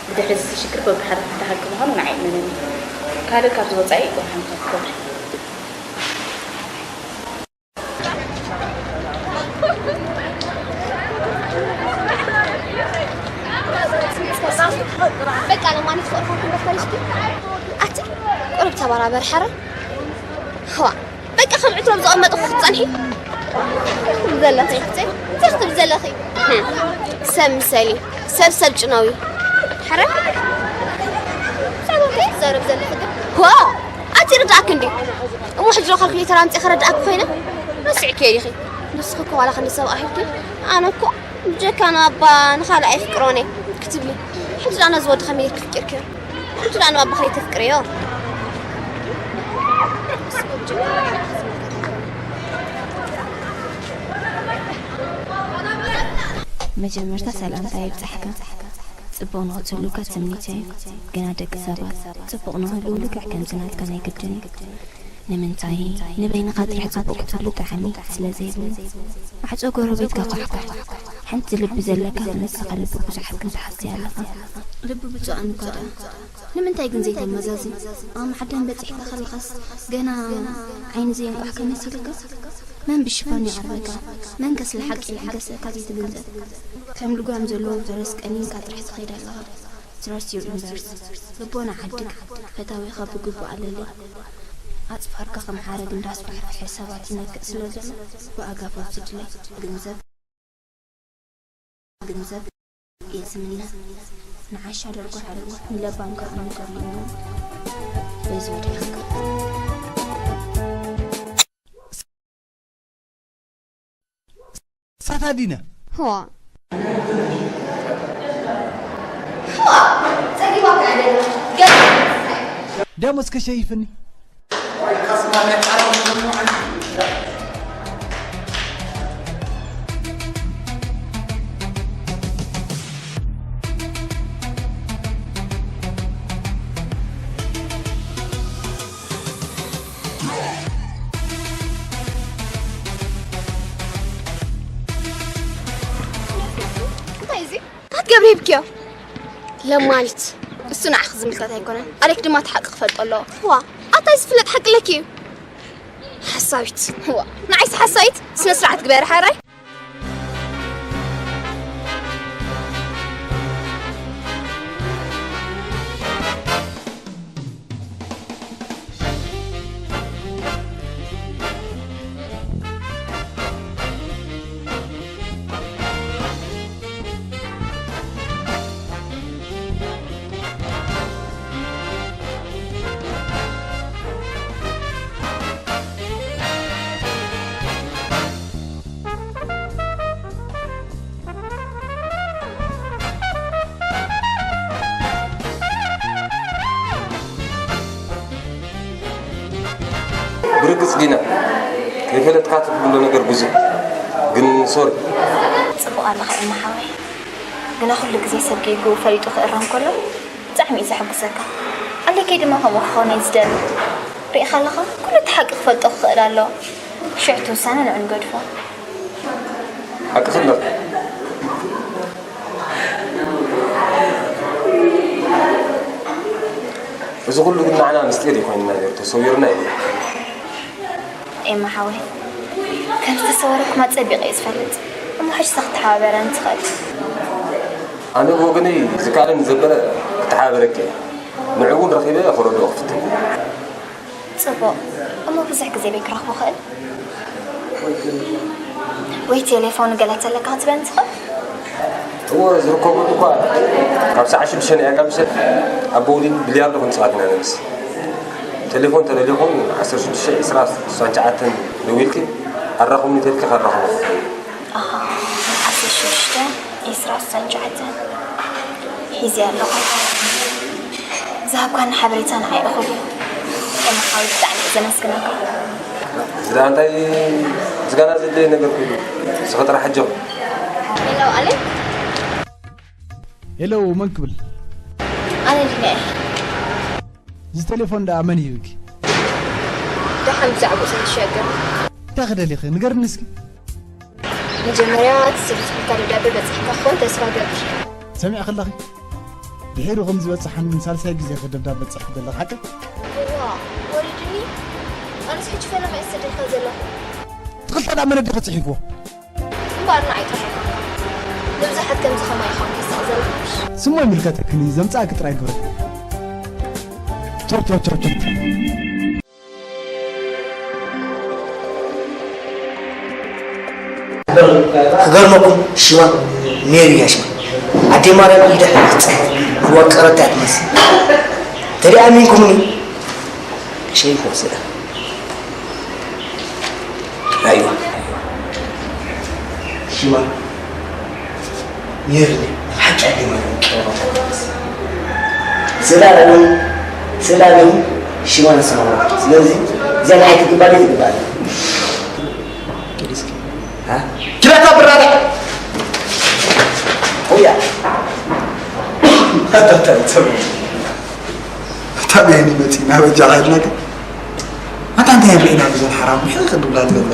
ብድሕሪ እዚ ሽግር በብሓደ ክፍታሓልኪ ምዃኑ ንዓይ እመነኒ። ካልእ ካብዚ ወጻኢ ወላ ሓንቲ ኣይትገብሪ። በቃ ለማኒ ትፈርፋ ክንበፈሪሽኪ ኣቲ ቁሩብ ተበራበር ሓረ ዋ በቃ ከም ዕትሮም ዝቐመጡ ክትጸንሒ ትብል ዘለኺ። እንታይ ክትብል ዘለኺ? ሰብ ምሰሊ ሰብ ሰብ ጭነዊ ሓረ ብዛዕባ እንታይ ትዛረብ ዘለኺ ግን? ዋ ኣቲ ርዳእክ እንዲ እሞ ሕጂ ዶ ካልኩሌተር ኣምጺ ከረዳእክ ኮይነ ረሲዕክዮ ዲኺ? ንስኺ እኮ ዋላ ክንዲ ሰብ ኣኺልኪ ኣነ እኮ ብጀካ ንኣባ ንኻልእ ኣይፍቅሮን እየ ክትብሊ፣ ሕጂ ደኣ ነዚ ወዲ ከመይ ጌርኪ ፍቂርክዮ? ሕጂ ደኣ ንኣባ ከይተፍቅርዮ? መጀመርታ ሰላምታ ይብጻሕካ። ጽቡቕ ንኽትህልውካ ትምኒተይ እዩ። ግና ደቂ ሰባት ጽቡቕ ንኽህልዉ ልክዕ ከምዚ ናትካ ናይ ግድን እዩ። ንምንታይ ንበይንኻ ጥራሕ ጽቡቕ ክትህሉ ጥዓሚ ስለ ዘይብሉ። ማዕጾ ጎረቤትካ ኳሕኳሕ። ሓንቲ ልቢ ዘለካ ዝመስለካ ልቢ ብዙሓት ክንትሓስያ ኣለኻ። ልቢ ብፁዓን እኳ ደኣ። ንምንታይ ግን ዘይተመዛዝን? ኣብ ማዕደን በጺሕካ ከለኻስ ገና ዓይኒ ዘየንቋሕካ መሲልካ? መን ብሽፋን ይዓርፈካ? መን ከ ስለ ሓቂ ይሕገሰካ ዘይትግንዘብ? ከም ልጓም ዘለዎ ፈረስ ቀኒንካ ጥራሕ ትኸይድ ኣለኻ። Trust your ears። ልቦና ዓድግ፣ ፈታዊኻ ብግቡእ ኣለሊ። ኣጽፋርካ ከም ሓረግ እንዳስፋሕፍሐ ሰባት ይነክእ ስለ ዘሎ፣ ብኣጋፍ ውስድለይ። ግንዘብ፣ ግንዘብ እየ ዝምነ። ንዓሻ ደርጎ ሓረግ፣ ንለባም ከኣ ንገርሞ። በዚ ወዲሕካ። ሳታ ዲና። ህዋ። ህዋ፣ ጸጊባ ከኣ ደላ። ገለ። ደሞዝ ከሸይፍኒ። እንታይ እዚ? እንታይ ትገብሪ ሂብክዮ? ለማኒት። እሱ ንዓኺ ዝምልከት ኣይኮነን። ኣሌክ ድማ እቲ ሓቂ ክፈልጦ ኣለዎ። ዋ፣ ኣታይ ዝፍለጥ ሓቂ ኣለኪ እዩ? ሓሳዊት። ዋ፣ ንዓይስ ሓሳዊት? ስነ ስርዓት ግበሪ ሓራይ። ብርግጽ ዲና፣ ከይፈለጥካ ትብሎ ነገር ብዙሕ፣ ግን ሶሪ። ጽቡቕ ኣለኻ ኤማ ሓወይ። ግና ኩሉ ግዜ ሰብ ጌግኡ ፈሊጡ ክእረም ከሎ ብጣዕሚ እዩ ዘሐጉሰካ። ኣሌከይ ድማ ከምኡ ክኸውን እየ ዝደሊ። ርኢኻ ኣለኻ፣ ኩሉ እቲ ሓቂ ክፈልጦ ክኽእል ኣለዎ። ሽዑ እቲ ውሳነ ንዑ ንገድፎ። ሓቅኺ ኣለኺ። እዚ ኩሉ ግን ንዓና ምስጢር እዩ ኮይንና ነይሩ፣ ተሰዊርና እዩ። ኤማ ሓወይ፣ ከም ዝተሰወረኩም ኣጸቢቐ እየ ዝፈልጥ። እሞ ሕጅስ ክትተሓባበረኒ ትኽእል? ኣነ ብወገነይ ዝከኣለኒ ዘበለ ክተሓባበረኪ እየ። ንዑ እውን ረኺበ ክረድኦ ክፍትን። ጽቡቕ። እሞ ብዙሕ ግዜ በይ ክረኽቦ እኽእል? ወይ ቴሌፎን ገለ ተለካ ክትበኒ ትኽእል? እወ፣ ዝርከበሉ እኳ ካብ ሰዓት ሽዱሽተ ናይ ኣጋምሸት ኣብ ቦውሊንግ ቢልያርዶ ክንጻወት ኢና ነምሲ። ቴሌፎን ተደሊኹም ዓሰርተ ሽዱሽተ ዕስራ ስሳን ትሽዓተን ደዊልኪ ኣራኹብኒ ተልኪ ከራኹቡ። ኣሃ፣ ዓሰርተ ሽዱሽተ ዕስራ ስሳን ትሽዓተን ሒዘ ኣለኹ። ዝሃብካኒ ሓበሬታ ንዓይ እኹል እዩ። ኤማ ሓወይ ብጣዕሚ እየ ዘመስግነካ። እዚ ደኣ እንታይ ምስጋና ዘድለየ ነገር ኮይኑ? ንስኺ ጥራሕ ኣጆኺ። ሄሎ ኣሌክ። ሄሎ መን ክብል? ኣነ ዲና እየ። እዚ ቴሌፎን ደኣ መን ሂብኪ? ደሓን ብዛዕባኡ ዘይትሸገር። እንታይ ክደሊኺ? ንገርኒ እስኪ። መጀመርያ እቲ ዝጽሕፍካ ደብዳበ በጺሕካ ክኾን ተስፋ እገብር። ሰሚዕኪ ኣለኺ? ድሒሩ ከም ዝበጽሓኒ ንሳልሳይ ግዜ ደብዳበ ትጽሕፊ ዘለኺ ሓቂ? እዋ፣ ወሪዱኒ። ኣነስ ሕጂ ፈለማ እየ ዝሰደልካ ዘለኹ። እቲ ክልተ ደኣ መን ኣዲኺ ጽሒፍዎ? እምበኣር ንዓይ ጥራሕ ኣይኮንካን። ንብዙሓት ከምዚ ከማይ ኢኻ ክትስቕ ዘለኻ። ስሙ ኣይምልከተክን እዩ፣ ዘምጽኣኪ ጥራይ ግበሪ። ቻው፣ ቻው፣ ቻው፣ ቻው። ክገርመኩም ሽማ ሜሪ እያ ሽማ። ኣዴ ማርያም ኢዳ ክትጽሕፍ ዝወቀረት እያ ትመስል። ተደኣሚንኩምኒ? ሸይፍ ወስዳ። ኣይዋ። ሽማ ሜሪ ሓቂ ኣዴ ማርያም ቀረባታ ትመስል። ስእላ እውን፣ ስእላ እውን ሽማ ንስማ። ስለዚ እዚኣ ንዓይ ትግባእ ትግባእ። ኪድ እስኪ። ኪድ ኣታ ብራዳ። ኣታ እንታይ ትሰምዕ? ታበየኒ መፂና በጃኻ ኢልና ግን ኣታ እንታይ ርኢና ብዘን ሓራም ምሕን ክንብላ ኣለና።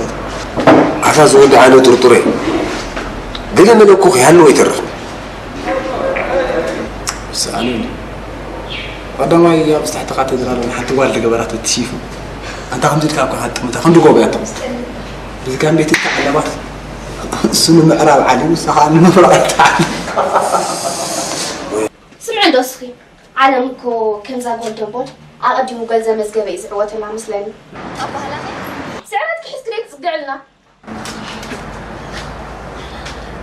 ኣታ ዝወዲ ዓነ ጥርጡረ ገለ መለ እኮ ክይሃለዎ ይተርፍ። ሰኣለኒ። ቀዳማይ ኣብ ትሕቲ ካቴድራል ሓንቲ ጓል ዝገበራት እቲ ሺፎ። ኣንታ ከምዚ ኢልካ እኮ ሓጥምታ ክንዲ ጎቦ እያ ትመስል። ብዝጋም ቤት ይተዓለባት። እሱ ንምዕራብ ዓሊ፣ ንሳ ኸዓ ንምብራቕ ትዓሊ። ስምዒ እንዶ እስኺ፣ ዓለም እኮ ከምዛ ጓል ደንቦል ኣቐዲሙ ገንዘብ መዝገበ እዩ ዝዕወተላ መስለኒ። ኣባህላኸ ስዕረት ክሕዝክለይ ትጽግዕልና።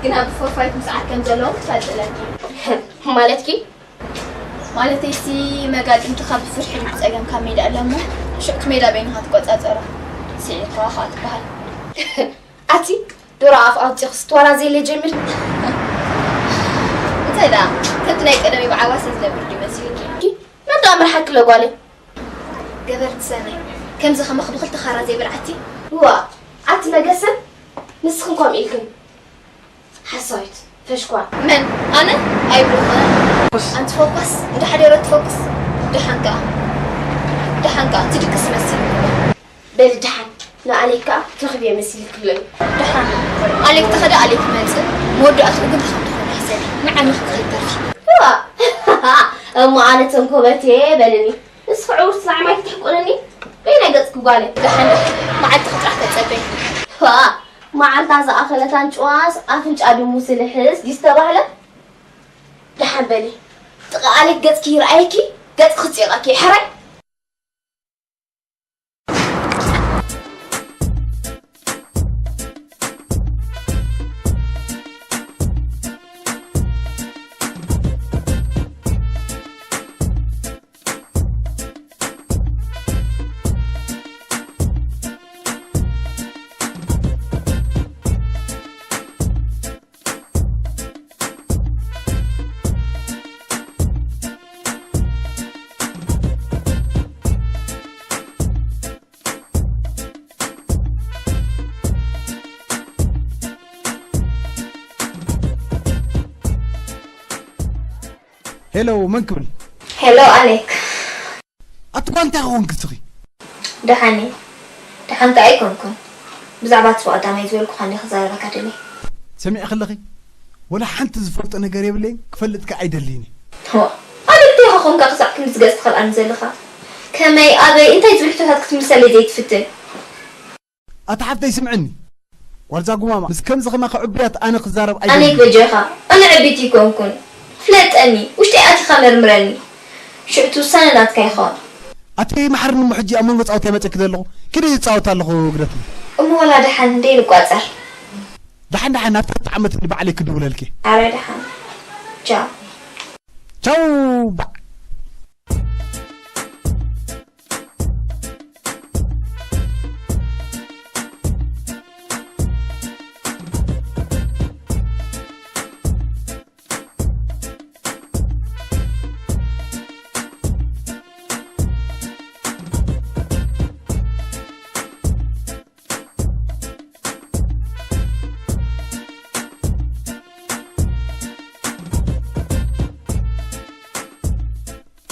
ግና ብፎርፋይት ምስዓር ከም ዘለዎም ክትፈልጥ ኣለኪ። ማለትኪ? ማለተይሲ መጋጥምትኻ ብፍርሒ ድዩ ብጸገም ካብ ሜዳ እለ እሞ ሽዑ እቲ ሜዳ በይንኻ ትቆጻጸሮ። ስዒርካዋ ኸኣ ትበሃል። ኣቲ ዶሮ ኣፍ ኣውጺኽስ ትወራዘይለ ጀሚር። እንታይ ደኣ ከምቲ ናይ ቀደመይ ብዓዋሰ ዝነብር ድዩ መሲልኪ? መን ደኣ ምርሓኪ ለጓለይ? ገበርቲ ሰናይ ከምዚ ከማኺ ብኽልተ ኻራ ዘይበልዓቲ። ዋ ኣቲ መገሰን ንስኽን ከምኡ ኢልክን ሓሳዊት ፈሽኳል። መን ኣነ? ኣይብልኽን። ኣንቲ ፎኳስ እንዳ ሓደረ ትፎክስ። ደሓን ከኣ ደሓን ከኣ ትድቅስ መሲሉ። በሊ ደሓን ንኣሌክ ከኣ ትረኽብዮ መሲልኪ ኣሎ እዩ። ደሓን ኣሌክ ተኸደ ኣሌክ ይመጽእ። መወዳእትኡ ግን ተኸም ትኾን ሕሰቢ። ንዓይ ምኽሪ ከይተርፊ። እዋ እሞ ኣነ ተንኮበትየ በልኒ። ንስኺ ዕውርቲ ንዓይ ማይ ክትሕቁንኒ በይናይ ገጽኪ ጓለይ። ደሓን ደሓን መዓልትኺ ጥራሕ ተጸበይ። እዋ መዓልታ ዝኣኸለት ኣንጭዋስ ኣፍንጫ ድሙ ስልሕስ ድዩ ዝተባህለ? ደሓን በሊ ጥቓ ኣሌክ ገጽኪ ይርኣየኪ፣ ገጽኪ ክጽይቐኪ። ሕራይ። ሄሎ፣ መን ክብል? ሄሎ ኣሌክ። ኣቲ ጓል እንታይ ክኾንኪ እስኺ? ደሓን እየ። ደሓን ከኣ ኣይኮንኩን። ብዛዕባ እቲ ብቐዳማይ ዝበልኩኻ እንድየ ክዛረበካ ደልየ። ሰሚዕኺ ኣለኺ? ወላ ሓንቲ ዝፈልጦ ነገር የብለይን፣ ክፈልጥ ከኣ ኣይደልይን እየ። ዋ፣ ኣነ እንታይ ኢኻ ኾንካ ክሳዕ ክንድዚ ገጽ ትኸልኣኒ ዘለኻ? ከመይ፣ ኣበይ፣ እንታይ ዝብሉ ሕቶታት ክትምልሰለይ ዘይትፍትን? ኣታ ሓፍተይ ስምዕኒ፣ ጓልዛ ጉማማ፣ ምስ ከምዚ ከማኺ ዕቡያት ኣነ ክዛረብ ኣነ ኣይደልን። በጃኻ፣ ኣነ ዕብይቲ ኣይኮንኩን። ፍለጠኒ፣ ውሽጠይ ኣቲኻ መርምረኒ። ሽዑ እቲ ውሳነ ናትካ ይኸውን። ኣቲ መሓርኒ እሞ ሕጂ ኣብ መንጎ ጻውታ መጸኪ ዘለኹ። ኪዲ ይጻወት ኣለኹ ግደፍኒ። እሞ ወላ ደሓን ደይ ንቋጸር። ደሓን ደሓን ናብታ ተዓመትኒ ባዕለይ ክድውለልኪ። ኣረ ደሓን። ቻው። ቻው ባዕ።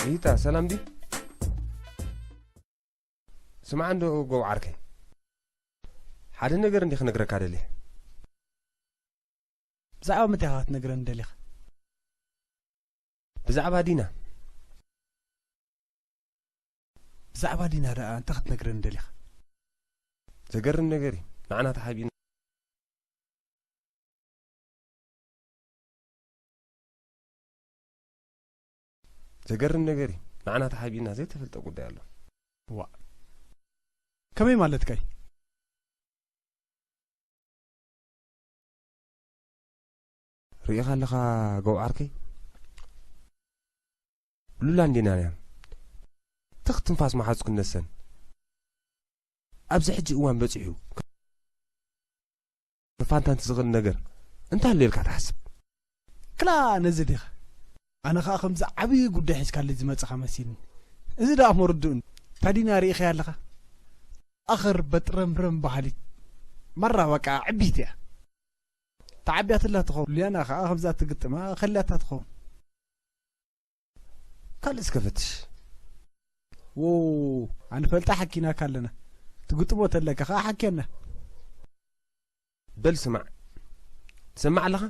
ሪታ፣ ሰላም ድዩ? ስማዕ እንዶ ጎብ ዓርከይ፣ ሓደ ነገር እንዲ ክነግረካ ደልየ። ብዛዕባ ምንታይ ኢኻ ክትነግረኒ ደሊኻ? ብዛዕባ ዲና። ብዛዕባ ዲና ደኣ እንታይ ክትነግረኒ ደሊኻ? ዘገርም ነገር እዩ። ንዓና ተሓቢእና ዘገርም ነገር እዩ። ንዓና ተሓቢእና ዘይተፈልጠ ጉዳይ ኣሎ። ዋእ፣ ከመይ ማለትካ እዩ? ርኢኻ ኣለኻ ጎብ ዓርከይ? ሉላ እንዲና እያ። ትኽ ትንፋስ መሓዝኩ እነሰን። ኣብዚ ሕጂ እዋን በጺሑ። ንፋንታንቲ ዝኽእል ነገር እንታይ ኣሎ ኢልካ ትሓስብ? ክላ ነዚ ዲኻ? ኣነ ኸኣ ከምዚ ዓብዪ ጉዳይ ሒዝካለይ ዝመጽኻ መሲልኒ። እዚ ደኣ እሞ ርዱእ እንዲ። እታ ዲና ርኢኻያ ኣለኻ? ኣኽር በጥረምረም በሃሊት። ማራ በቃ ዕብይቲ እያ። ተዓብያትላ ትኸውን። ሉያና ኸኣ ከምዛ ትግጥማ ከልያታ ትኸውን። ካልእ እስከ ፈትሽ። ዎ፣ ኣንፈልጣ ሓኪናካ ኣለና። ትግጥሞ ተለካ ከኣ ሓኪየና። በል ስማዕ። ትሰማዕ ኣለኻ?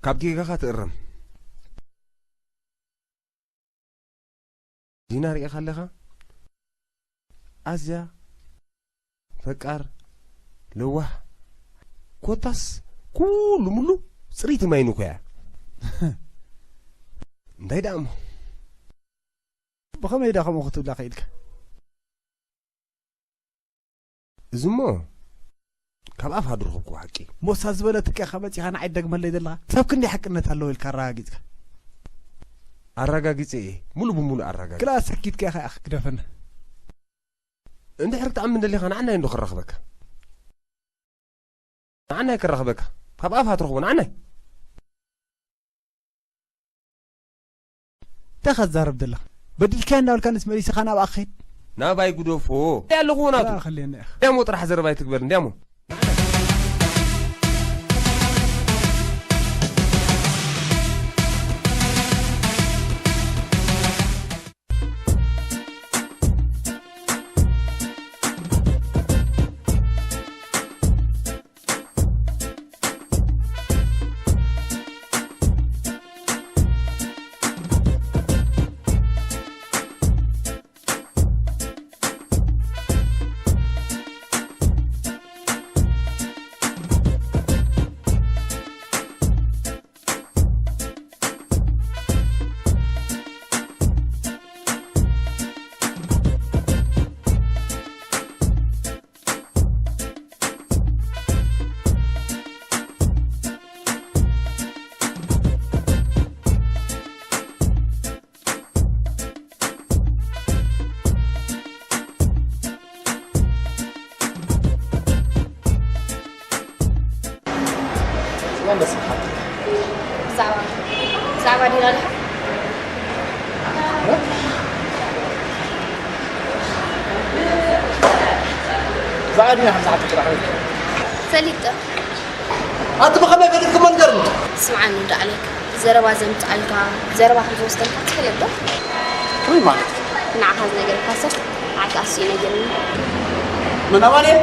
ካብ ጌጋኻ ትእረም። ዲና ርኢኻ ኣለኻ? ኣዝያ ፈቃር፣ ለዋህ፣ ኮታስ ኩሉ ሙሉ ጽሪቲ ማይ ንኮያ። እንታይ ደኣ እሞ? ብኸመይ ደኣ ከምኡ ክትብላ ኽኢልካ? እዚ እሞ ካብ ኣፋ ዝረኸብኩዎ ሓቂ። ሞሳ ዝበለትካ ኢኻ መጺኻ ንዓይ ትደግመለይ ዘለኻ? ክሳብ ክንደይ ሓቅነት ኣለዎ ኢልካ ኣረጋጊጽካ? ኣረጋጊጸ እየ፣ ሙሉ ብሙሉ ኣረጋጊጸ። ክላ ሰኪትካ ኢኻ፣ ኢኻ ክግደፈና። እንድሕር ክትኣምን ደሊኻ ንዓናይ እንዶ ክራኽበካ። ንዓናይ ክራኽበካ። ካብ ኣፋ ትረኽቦ ንዓናይ። እንታይ ከዛርብ ዘለኻ? በዲልካዮ እንዳበልካ ንስ መሊስኻ ናብኣ ክኸይድ? ናባይ ግደፎ። ኣለኹ ናቱ። ክልየና ኢኻ። እንዲያሞ ጥራሕ ዘረባ ኣይትግበር፣ እንዲያሞ። ብዛዕባ ብዛዕባ ዲና ኣለኻ? ብዛዕባ ዲና ከም ዝሓተት ጥራሕ ፈሊጠ። ኣቲ ብኸመይ ፈሊጥክሞ ንገርኒ? ስምዓኒ እንዳ ኣለካ፣ ዘረባ ዘምጽኣልካ፣ ዘረባ ከም ዝወስደልካ ትፈልጥ ዶ? ከመይ ማለት? ንዓኻ ዝነገረካ ሰብ ንዓይ ከኣ እሱ እዩ ነጊሩኒ። መን ኣማኑኤል?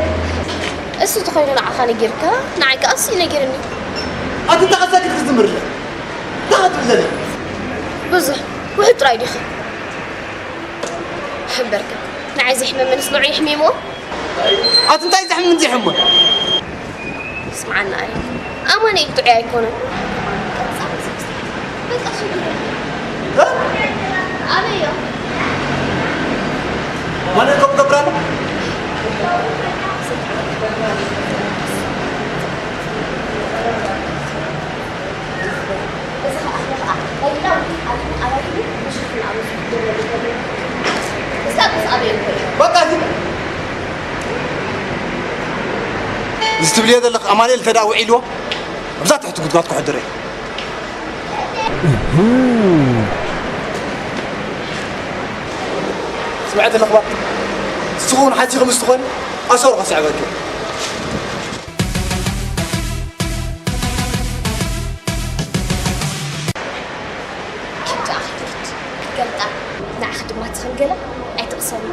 እሱ ተኾይኑ ንዓኻ ነጊርካ፣ ንዓይ ከኣ እሱ እዩ ነጊሩኒ። ኣቲ እንታይ ከሳኪት ክትዝምር ኣለካ? እንታይ ክትብል ዘለካ? ብዙሕ፣ ውሑድ ጥራይ ዲኻ? ሕበርካ፣ ንዓይ ዘይሕመመንስ ንዑ ይሕሚምዎ። ኣቲ እንታይ ዘሕምን ዘይሕሙን? ስምዓና ኣየ፣ ኣማኑኤል ጥዑይ ኣይኮነን። በቃ ሽግር የለን። እ? ኣበዮ? ማለት ከምኡ ገብራለሁ? እዚ ኸኣ፣ እዚ ኸኣ፣ ቀይዳ ውሕድ ኣቢሉ ኣባጊዱ ብሽፍን ኣብ ርእሱ ክገብረሉ ከሎ፣ ክሳብ ምስ ኣበየ ንኸይድ። በቃ፣ እዚ፣ እዚ ትብልዮ ዘለኽ ኣማኑኤል እንተ ደኣ ውዒልዎ፣ ኣብዛ ትሕቲ ጉድጓድ ክሕድሮ እዩ። ስምዐ ተለኽባ፣ ንስኺ እውን ሓሲኺ ምስ ትኾኒ፣ ኣሰሩ ከስዕበኪ። ሽምጫ ክትርድ ክትገልጣ ንዓኺ ድማ ትኽን ገለ ኣይትቕሰሚ።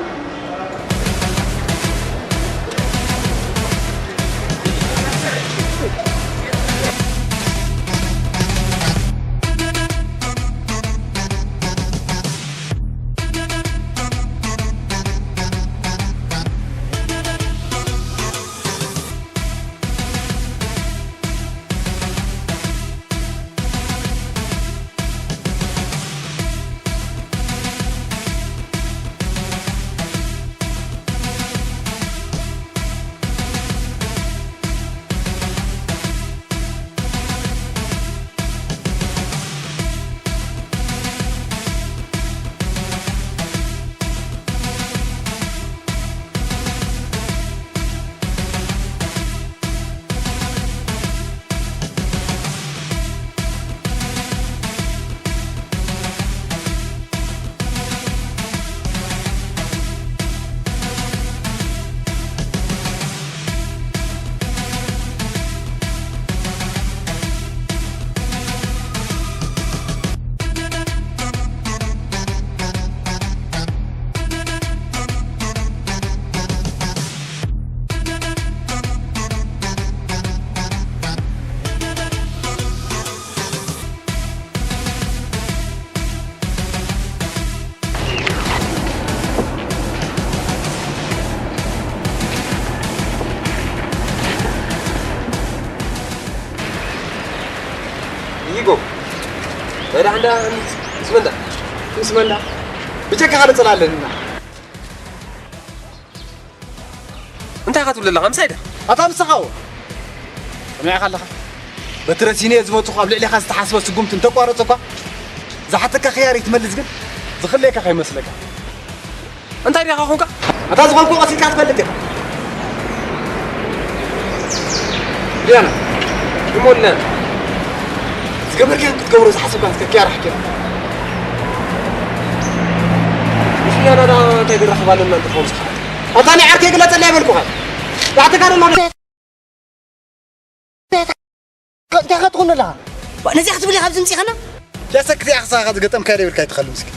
ይጎ ወደ አንዳ ስመንዳ ስመንዳ ብጀካ ሓደ ጸላለንና እንታይ ካትብለላ ከምሳይ ዳ ኣታ ምሳኻዎ ሰሚዕካ ኣለኻ በቲ ረሲነ ዝመፅኹ ኣብ ልዕሊኻ ዝተሓስበ ስጉምቲ እንተቋረፀ እኳ ዝሓተካ ክያር ይትመልስ ግን ዝኽለየካ ከይመስለካ እንታይ ዲኻ ኾንካ ኣታ ዝኾንኩ ቀሲልካ ትፈልጥ ኢኻ ዲያና ይሞልና ዝገበርካን ክትገብሮ ዝሓሰብካን እስከ ክያር ሓኪም ምስ ዲያና ዳ እንታይ ድራኸብ ኣለና እንትኸውን ስኻ ኣታ ናይ ዓርከይ ግለፀላ ይበልኩኻ ዳዕተካ ደሎ እንታይ ክትኾን ኣለኻ ነዚኣ ክትብል ኢኻ ኣብዚ ምፅኢኻና ለሰክቲ ኣኽሳኻ ዝገጠምካ ደብልካ ይትኸል ምስኪ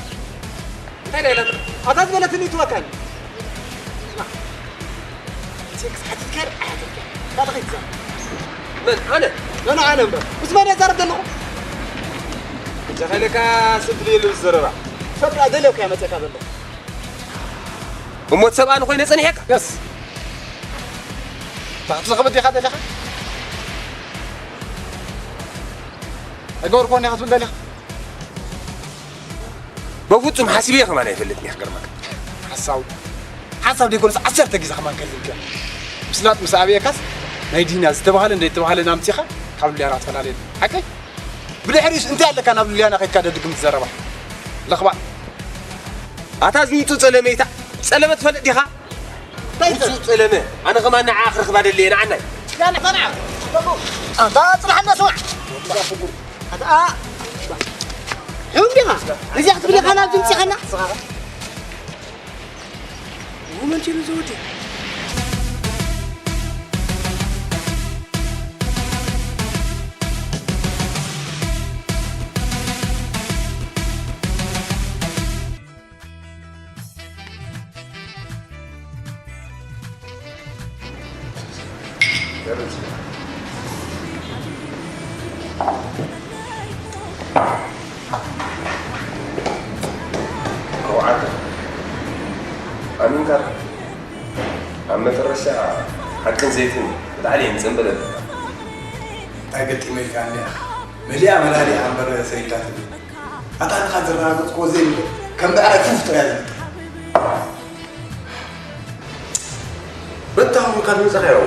እንታይ ዳ ኢላ ኣታ ዝበለትኒ ይትወካኒ ሴክስ ሓቲትካር ኣያትካ ካልኺ ትዛ መን ኣነ መን ኣነ እምበር ምስ መን እየ ዛረብ ዘለኹ እንተ ኸይለካ ስንት ድዩ ዝዘረባ ሰብ ደለኩ እያ መፀካ ዘለኹ እሞ ሰብኣን ኮይነ ጸኒሐካ የስ ታሕቲ ዘኸበድ ኢኻ ደለኻ ኣይገበርኮን ኢኻ ትብል ደለኻ በፍጹም ሓሲበ ከማን ኣይፈልጥን እየ ክገርመካ ሓሳዊ ሓሳብ ደይኮነስ ዓሰርተ ግዜ ከማን ከልልክ ምስላጥ ምስ ኣብየካስ ናይ ዲና ዝተባህለ እንደ ዝተባህለ ናምፂኻ ካብ ልያና ትፈላለየ ሓቀይ ብድሕሪኡስ እንታይ ኣለካ ናብ ልያና ከይድካ ደድግም ትዘረባ ለኽባእ ኣታ ዝምፁ ፀለመይታ ፀለመ ትፈልጥ ዲኻ እንታይ ውፁ ፀለመ ኣነ ከማን ንዓ ክረኽባ ደለየ ንዓናይ ላና ኸንዓ ኣታ ፅናሓና ስማዕ ኣታ ሕም ዲኻ እዚኣ ክትብል ኢኻ ናብ ድምፂ ኸና ውመንቲሉ ዝወዲ ኣሚንካ ኣብ መጠረሻ ሓቅን ዘይትን ብላዕሊ የምፅን በለለካ እንታይ ገጢመልካ እኒኣ መሊኣ መላሊኣ እምበር ሰይዳትኒ ኣታ ንኻ ዘረጋገጽክዎ ዘይብሎ ከም ብዕራይ ፉፍ ጥራይ ዝብል በታ ኹምካ ዝመጻኻዮ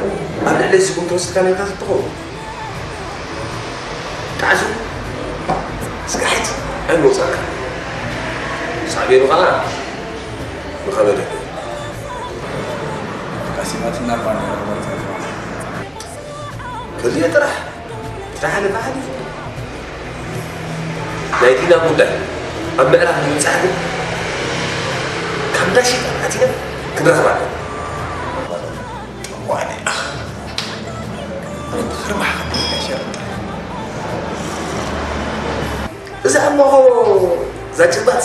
ኣብ ልዕሊ ስጉምቲ ወሲድካ ነርካ ክትኸውን ጣዕሱ ስጋሕት ኣይመውጻእካ ሳዕቤኑ ኸዓ ንኸበደካ ቀሲባትና ባንዴራ ክበርታ ክልቲኦ ጥራሕ ዝደሓነ ባህሊ ናይ ዲና ጉዳይ ኣብ ምዕራፍ ንምብፃሕ ግን ካብ እንዳ ሸይጣን ኣቲና ክንረኽባ ኣለና። ዋኒ ኣኽ ኣነ ብኽርማሕ ሸርጥ እዛ እሞ እዛ ጭባጥ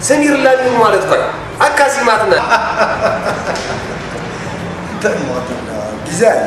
ሰሚርላ እዩ ማለት እኳ ኣካሲማትና እንታይ ማለት ዲዛይን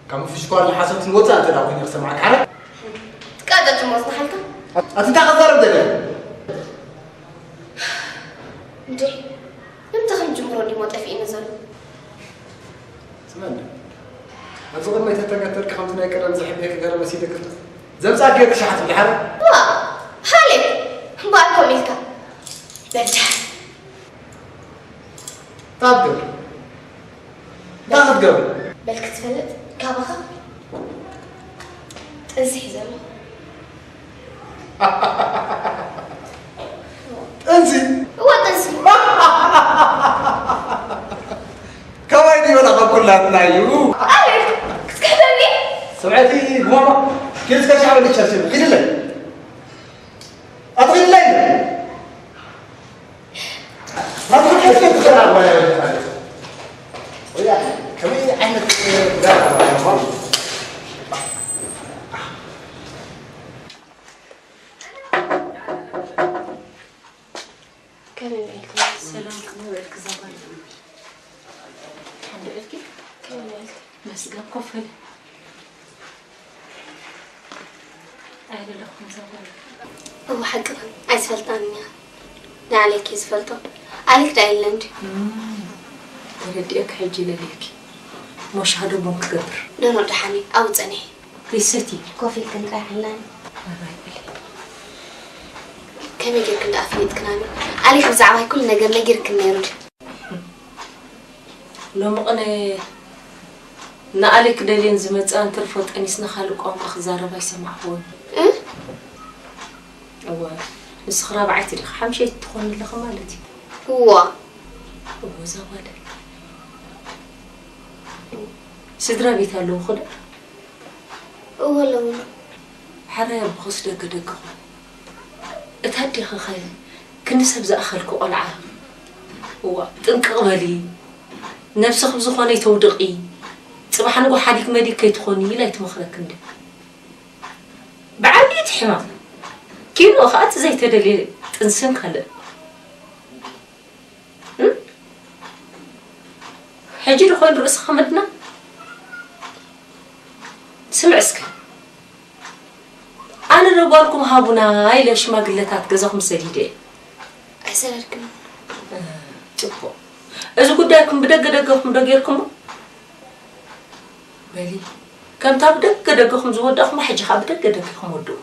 ካብ ምፍሽኳል ሓሶትን ወፃእ እንተ ደኣ ኮይነ ክሰምዓካ ሓረ። ትቃጨጭ እሞ ዝነሓልካ። ኣቲ እንታይ ክዛረብ ደለ? እንዴ፣ ንምንታይ ከም ጅምሮ እንዲሞ ጠፊእኒ ዘሎ? ስማዕኒ፣ ኣብዚ ቅድመይ ተተገተርኪ ከምቲ ናይ ቀደም ዝሕብየኪ ገለ መሲለኪ ዘምጻእኪ ጌርኪ ሸሓት ብድሓር። ዋ፣ ሃሌ፣ እምበኣር ከምኡ ኢልካ። በዳህ። እንታይ ክትገብሪ? እንታይ ክትገብሪ? በል ክትፈልጥ፣ ካባኻ ጥንሲ ሒዘ ኣለኹ። ጥንሲ? እወ፣ ጥንሲ። ከመይ ድዩ ወላ ካብ ኩላትና እዩ? ኣይ፣ ክትክሕደኒ? ስምዐቲ፣ ጉማማ፣ ኪድ እስከ ሻዕ በሊ ቸርችል፣ ኪድለይ። ኣትኺድለይ። ኣትኺድለይ፣ ትዘራረባ እያ። ወያ፣ ከመይ ዓይነት ጋር ማለት ነው? ከመይ ውዒልኪ? ሰላም፣ ከመይ ውዒልኪ? ዘባል ሓንቲ ውዒልኪ? ከመይ ውዒልኪ? መስገን ኮፍ በሊ። ኣይደለኹም ዘባል። እወ፣ ሓቅኺ። ኣይዝፈልጣን እኒኻ። ንዓለኪ ዝፈልጦ ኣሊክ ዳ የለን ድዩ? እም፣ ተረዲኤኪ፣ ሕጂ ለልየኪ። ሞሻ ዶ ቡን ክገብር? ኖ፣ ኖ፣ ደሓን እዩ። ኣብኡ ጸኒሐ። ይሰቲ። ኮፍ ኢልክን ጥራይ ሓላኒ። ኣባይ በሊ። ከመይ ጌርክን ደኣ ፈሊጥክናኒ? ኣሊክ ብዛዕባይ ኩሉ ነገር ነጊርክን ነይሩ ድዩ? ሎሚ ቅነ ንኣሊክ ደልየን ዝመጻ እንትርፎ ጠኒስና ካልእ ቋንቋ ክዛረብ ኣይሰማዕክዎን። እ? እወ፣ ንስኺ ራብዓይቲ ዲኺ? ሓምሸይቲ ትኾኒ ኣለኺ ማለት እዩ። እዋ። እወ፣ እዛ ጓል። ስድራ ቤት ኣለውኺ ዶ? እወ ኣለውኒ። ሓራይ ኣቦኽስ ደገ ደገኹም። እታ ኣዴኺኸ ክንዲ ሰብ ዝኣኸልኪ ቆልዓ? እዋ፣ ጥንቅቕ በሊ። ነብስኺ ብዝኾነ ኣይተውድቒ። ጽባሕ ንግሆ ሓዲግ መዲግ ከይትኾኒ ኢላ ኣይትመኽረክን ድያ? ብዓቢይቲ ሕማም። ኪንኦ ኸኣ እቲ ዘይተደልየ ጥንስን ካልእን። እም? ሕጂ ዶ ኮይኑ ርእስኻ መድና? ስምዕ እስከ። ኣነ ዶ ጓልኩም ሃቡና ኢለ ሽማግለታት ገዛኹም ሰዲደ እየ። ኣይሰደድክን። እ፣ ጽቡቕ። እዚ ጉዳይኩም ብደገ ደገኹም ዶ ጌርኩሞ? በሊ፣ ከምታ ብደገ ደገኹም ዝወዳእኹማ፣ ሕጂ ኸኣ ብደገ ደገኹም ወድኡ።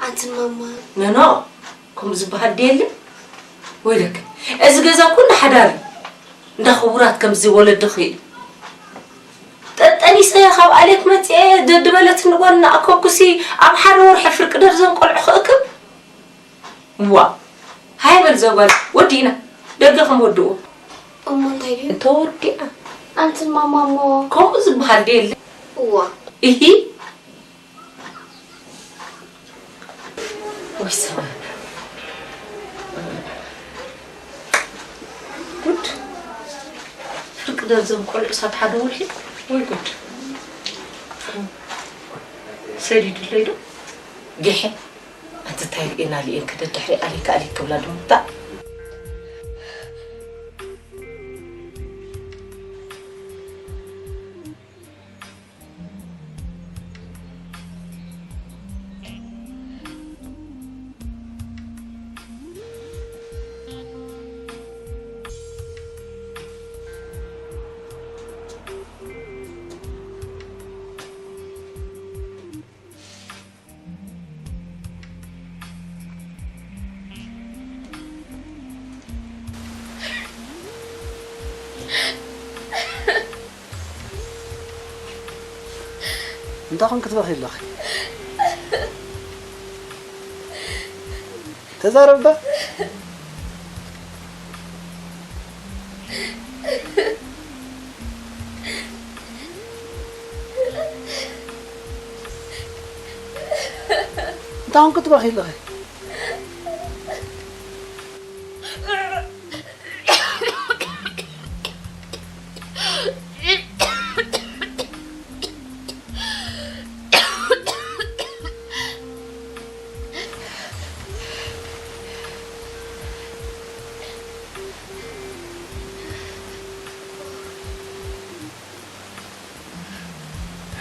ኣንቲ ማማ። ኖኖ፣ ከምኡ ዝበሃል ድየለ? ወይለክ፣ እዚ ገዛ ኩሉ ሓዳር እዩ። እንዳ ክቡራት ከምዚ ወለድኺ እዩ። ጠጠኒሰ ካብ ኣሌክ መጽኤ ደድበለትኒ ጓል እናኣከብኩሲ ኣብ ሓደ ወርሒ ፍርቂ ደርዘን ቆልዑ ክእክብ? ዋ፣ ሃይ በል ዘጓል፣ ወዲእና፣ ደገ ከም ወድኡ። እሞ እንታይ ድዩ? እንተወዲኣ። ኣንቲ ማማ እሞ። ከምኡ ዝበሃል ድየለ? እዋ። እሂ። ወይ ሰብኣይ። ጉድ። ፍርቂ ደርዘን ቆልዑ ሳብ ሓደ ወርሒ? ወይ ጉድ። ሰዲዱለይ ዶ? ጌሐ። ኣንቲ እንታይ ርኤና ልኤን ክደ ድሕሪ ኣሊካ ኣሊክ ክብላ ድምታ። እንታይ ኾን ክትበኺ ኣለኺ? ተዛረባ። እንታይ ኾን ክትበኺ ኣለኺ?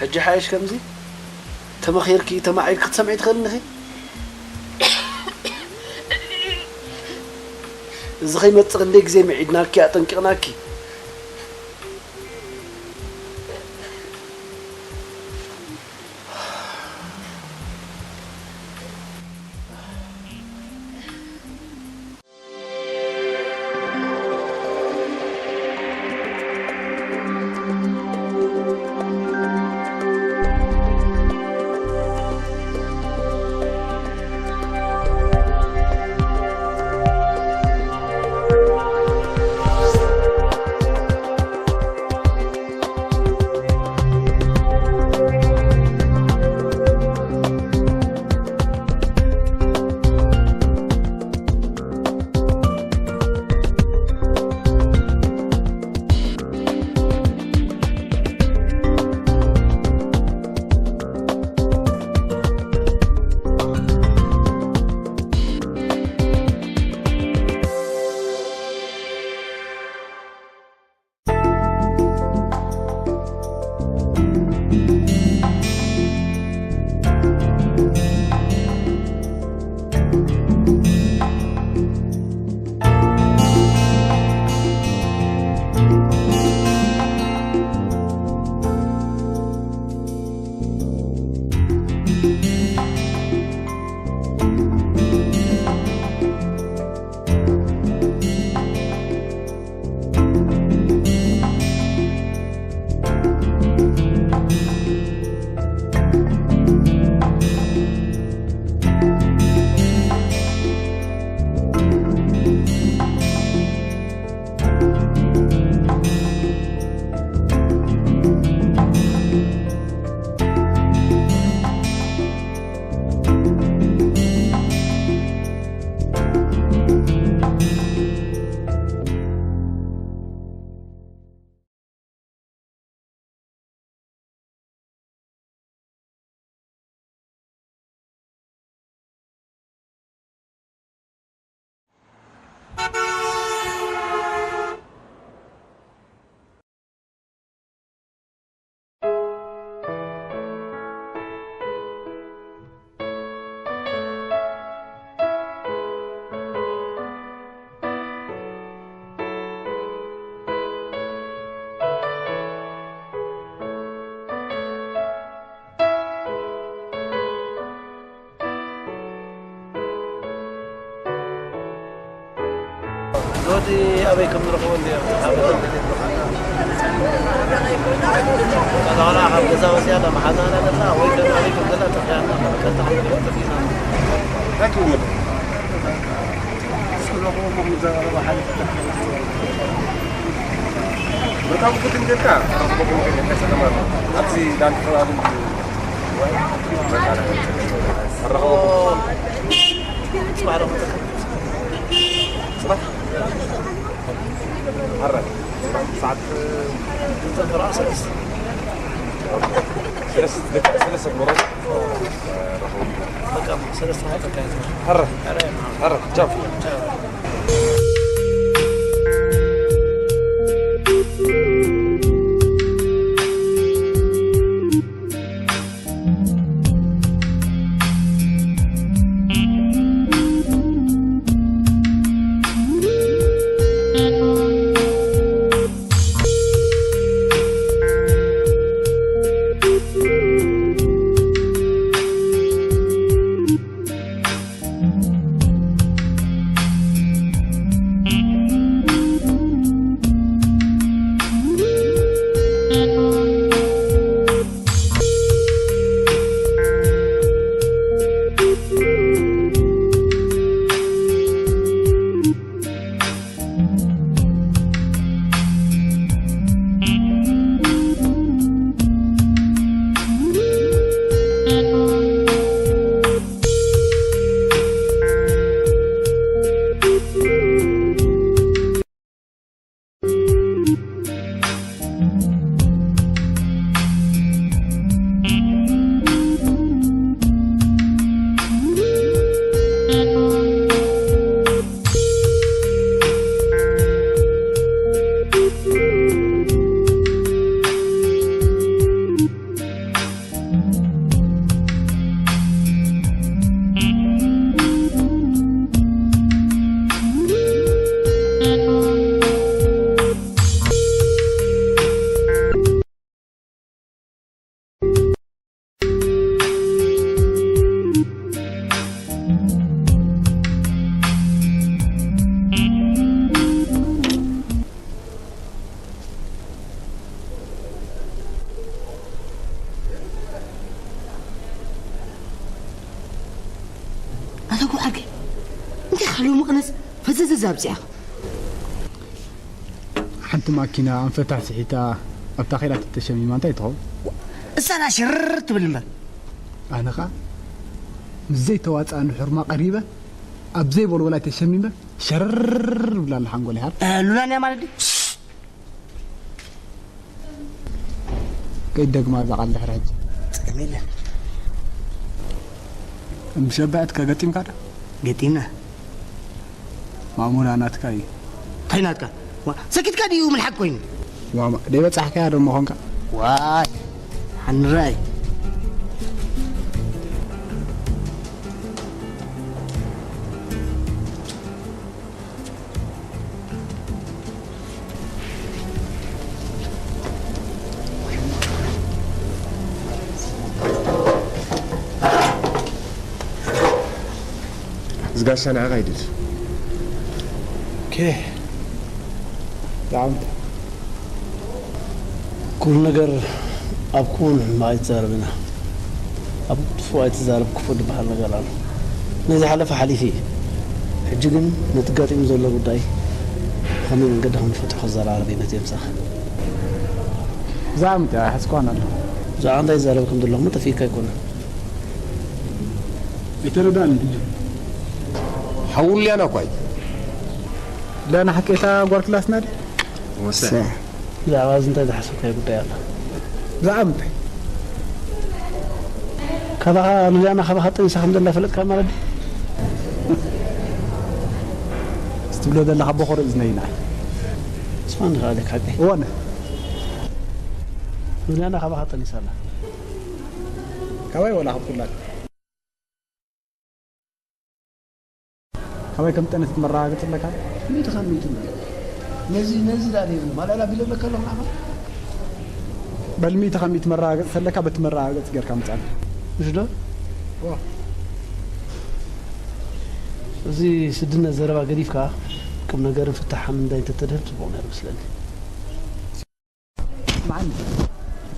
ሕጂ ሓይሽ ከምዚ ተመኺርኪ ተማዒድኪ ክትሰምዒ ትኽእልኒ ኢኺ። እዚ ከይመጽእ ክንደይ ግዜ ምዒድናኪ ኣጠንቂቕናኪ። ዞዲ ኣበይ ከም ንረኽቦ እንድዮ? ሓበሬታ እንተዘይብልካ። ቀዳውላ ካብ ገዛ ወፅያ ኣላ፣ መሓዛና ዘላ ወይ ከ ኣበይ ከም ዘላ ጠፊኣና፣ ቀጥታ ከም ዘላ ጠፊእና። እንታይ ትብሉ? እስኪ ረኽቦ እሞ ክንዘራረብ ሓሊፍ። በጣም ግድን ጌርካ ረኽቦ ከም ከይደ እንታይ ጸገም ኣሎ? ኣብዚ ዳንዲ ከባቢ እንድዩ። ኣረኽቦ። ጽባሕ ረኽቦ። ጽባሕ? ኣረ፣ ሰዓት፣ ሰለስተ፣ ሰለስተ ቁሩብ። በቃ፣ ሰለስተ ሰዓት ኣካይድና። ኣረ፣ ኣረ፣ ኣረ፣ ቻው። ቻው። ሎሚ ቅነስ ፈዘዘ ኣብፅያ። ሓንቲ ማኪና ኣንፈታ ስሒታ ኣብታ ኸይዳ ተሸሚማ እንታይ ትኸውን? እሳና ሽርር ትብል እምበር። ኣነ ኸዓ ምስ ዘይተዋፅኣኒ ሕርማ ቀሪበ ኣብ ዘይበልበላይ ተሸሚመ ሸርር ብላ ኣላ ሓንጎለይ። ሃር ሉላንያ ማለት ድዩ? ከይደግማ እዛ ቃል ድሕሪ ሕጂ። ጸገም የለን። ምሸባዕትካ ገጢምካ ዶ? ገጢምና። ማሙና ናትካ እዩ። እንታይ ናትካ? ዋ፣ ሰኪትካ ድዩ ምልሓቅ ኮይኑ? ዋማ ደይ በጻሕካያ ዶ ምኾንካ? ዋይ፣ ሓንራይ። ዝጋሻ ንዓኻ ይድል። ኦኬ። ዳዓምታ። ኩሉ ነገር ኣብ ክውን ሕማቕ ኣይትዛረብ ኢና። ኣብ ክፉእ ኣይትዛረብ፣ ክፉእ ዝበሃል ነገር ኣሎ። ነዚ ሓለፈ ሓሊፉ እዩ። ሕጂ ግን ነቲ ጋጢሙ ዘሎ ጉዳይ ብኸመይ መንገዲ ከም ንፈትሖ ክዘራረብ እዩ ነቲ የምጻኻ። ብዛዕባ ምንታይ ኣይሓዝኳን ኣለኹ። ብዛዕባ እንታይ ይዛረብ ከም ዘለኹ ጠፊእካ ኣይኮነን። ኣይተረዳእን። ሓውልያና እኳ እዩ። ላና ሓቀይታ ጓል ክላስና ድያ? ወሰ። ብዛዕባ እዚ እንታይ ዝሓሰብካዮ ጉዳይ ኣሎ? ብዛዕባ ምንታይ? ካባኻ ሉልያና ካባኻ ጠኒሳ ከም ዘላ ፈለጥካ ማለት ድዩ? እስትብሎ ዘለኻ ቦኾር እዝነይ ንዓይ። ስማ ንኽኣለካ ሓቀይ። እወ፣ ነ። ሉልያና ካባኻ ጠኒሳ ኣላ። ካባይ ወላ ካብ ኩላን? ካባይ ከም ጠነት መረጋገጽ ኣለካ? ሚእቲ ካብ ሚእቲ ማለት። ነዚ፣ ነዚ ደኣ ዘይብሉ ማላላ ቢለ ኣለካ ኣለኹ ንዓኻ? በል ሚእቲ ካብ ሚእቲ መረጋገጽ ተለካ በቲ መረጋገጽ ጌርካ ምጻኒ። ምሽ ዶ? ዋ። እዚ ስድነት ዘረባ ገዲፍካ ቁም ነገርን ፍታሕን እንዳይ እንተተድህብ ጽቡቕ ነይሩ መስለኒ። መዓኒ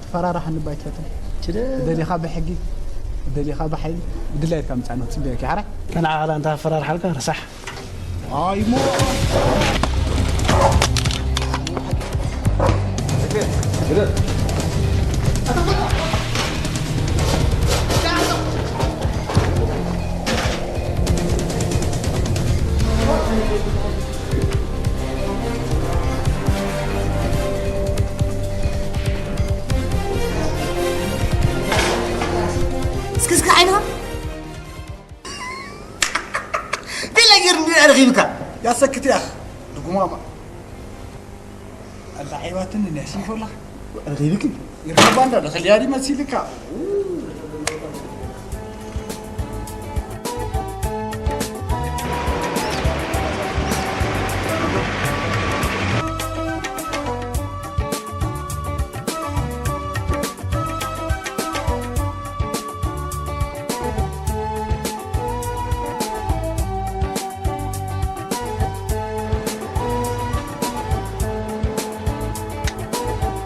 ትፈራርሓኒ እባ ኣይትፈትን። ችደ- ደሊኻ ብሕጊ፣ ደሊኻ ብሓይሊ፣ ብድላይትካ ምጻእ ነው ጽበየኪ፣ ሓራይ? ተን ዓቕላ እንተ ኣፈራርሓልካ ረሳሕ። ኣይሞ። እስኪ፣ እስኪ ዓይንኻ። ገለ ገይሩ እንዲና ረኺብካ። ያሰክት ያኽ፣ ንጉማማ። ኣላ ዓይባትን ንሕሲ ይፈላ። ረኺብክ? ይረባ እንዳለ፣ ከሊያ ዲ መሲልካ።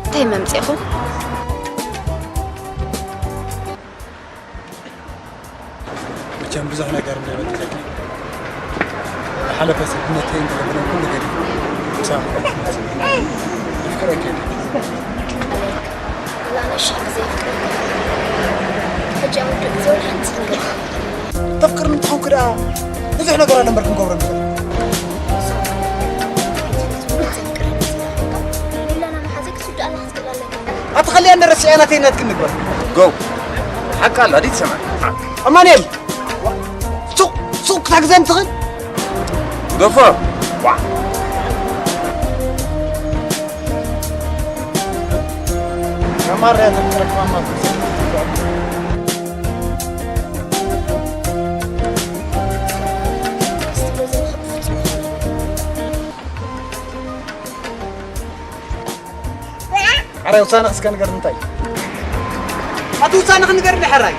እንታይ መምፅእኹም? መቸም ብዙሕ ነገር እንዳበደለኒ፣ ዝሓለፈ ስድነተይን ዝነበረ ኩሉ ገዲፈ ምሳኻ ኣፍቅረኪ እየ። ኣላ ኣነ ሽሕ ግዜ ኣፍቅረኪ። ሕጂ ኣብ ውድእ ግዜ ወላ ሓንቲ ክንገርካ። ተፍቅርኒ እንተኾንኪ ደኣ ብዙሕ ነገር ኣሎ እምበር ክንገብሮ ንኽእል። ኣቲ ኸሊኣ እንደ ረሲዐ ናተይ ናትክን ንግበር። ጎው። ሓቂ ኣላ ድዩ ትሰምዕ? ኣማኑኤል! ሱቕ፣ ሱቕ ክታግዘኒ ትኽእል? ገፎ! ዋ! ከማርያ ተፍቅረክ ማማ። ሕራይ ውሳነኽ እስከ ንገርኒ እንታይ? ኣቲ ውሳነኽ ንገርኒ ሕራይ።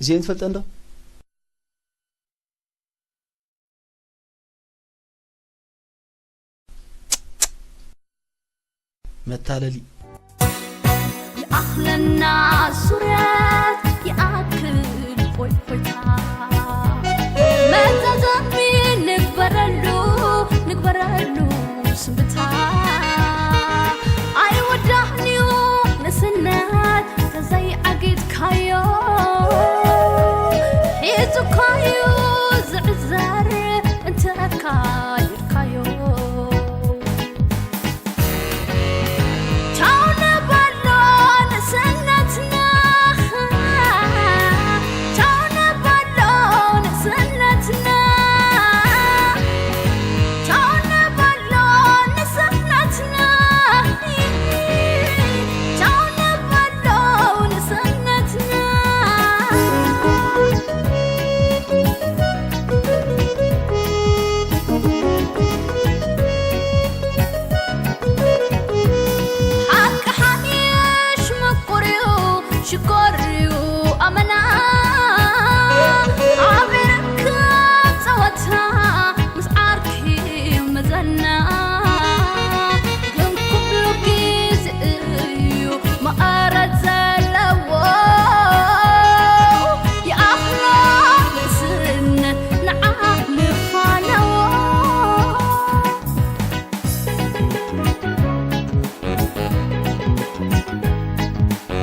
እዚኤን ትፈልጠን ዶ? መታለሊ። ይኣኽለና ዙረት ይኣክል ፎይፎይታ መዛዘሚ ንግበረሉ ንግበረሉ ስንብታ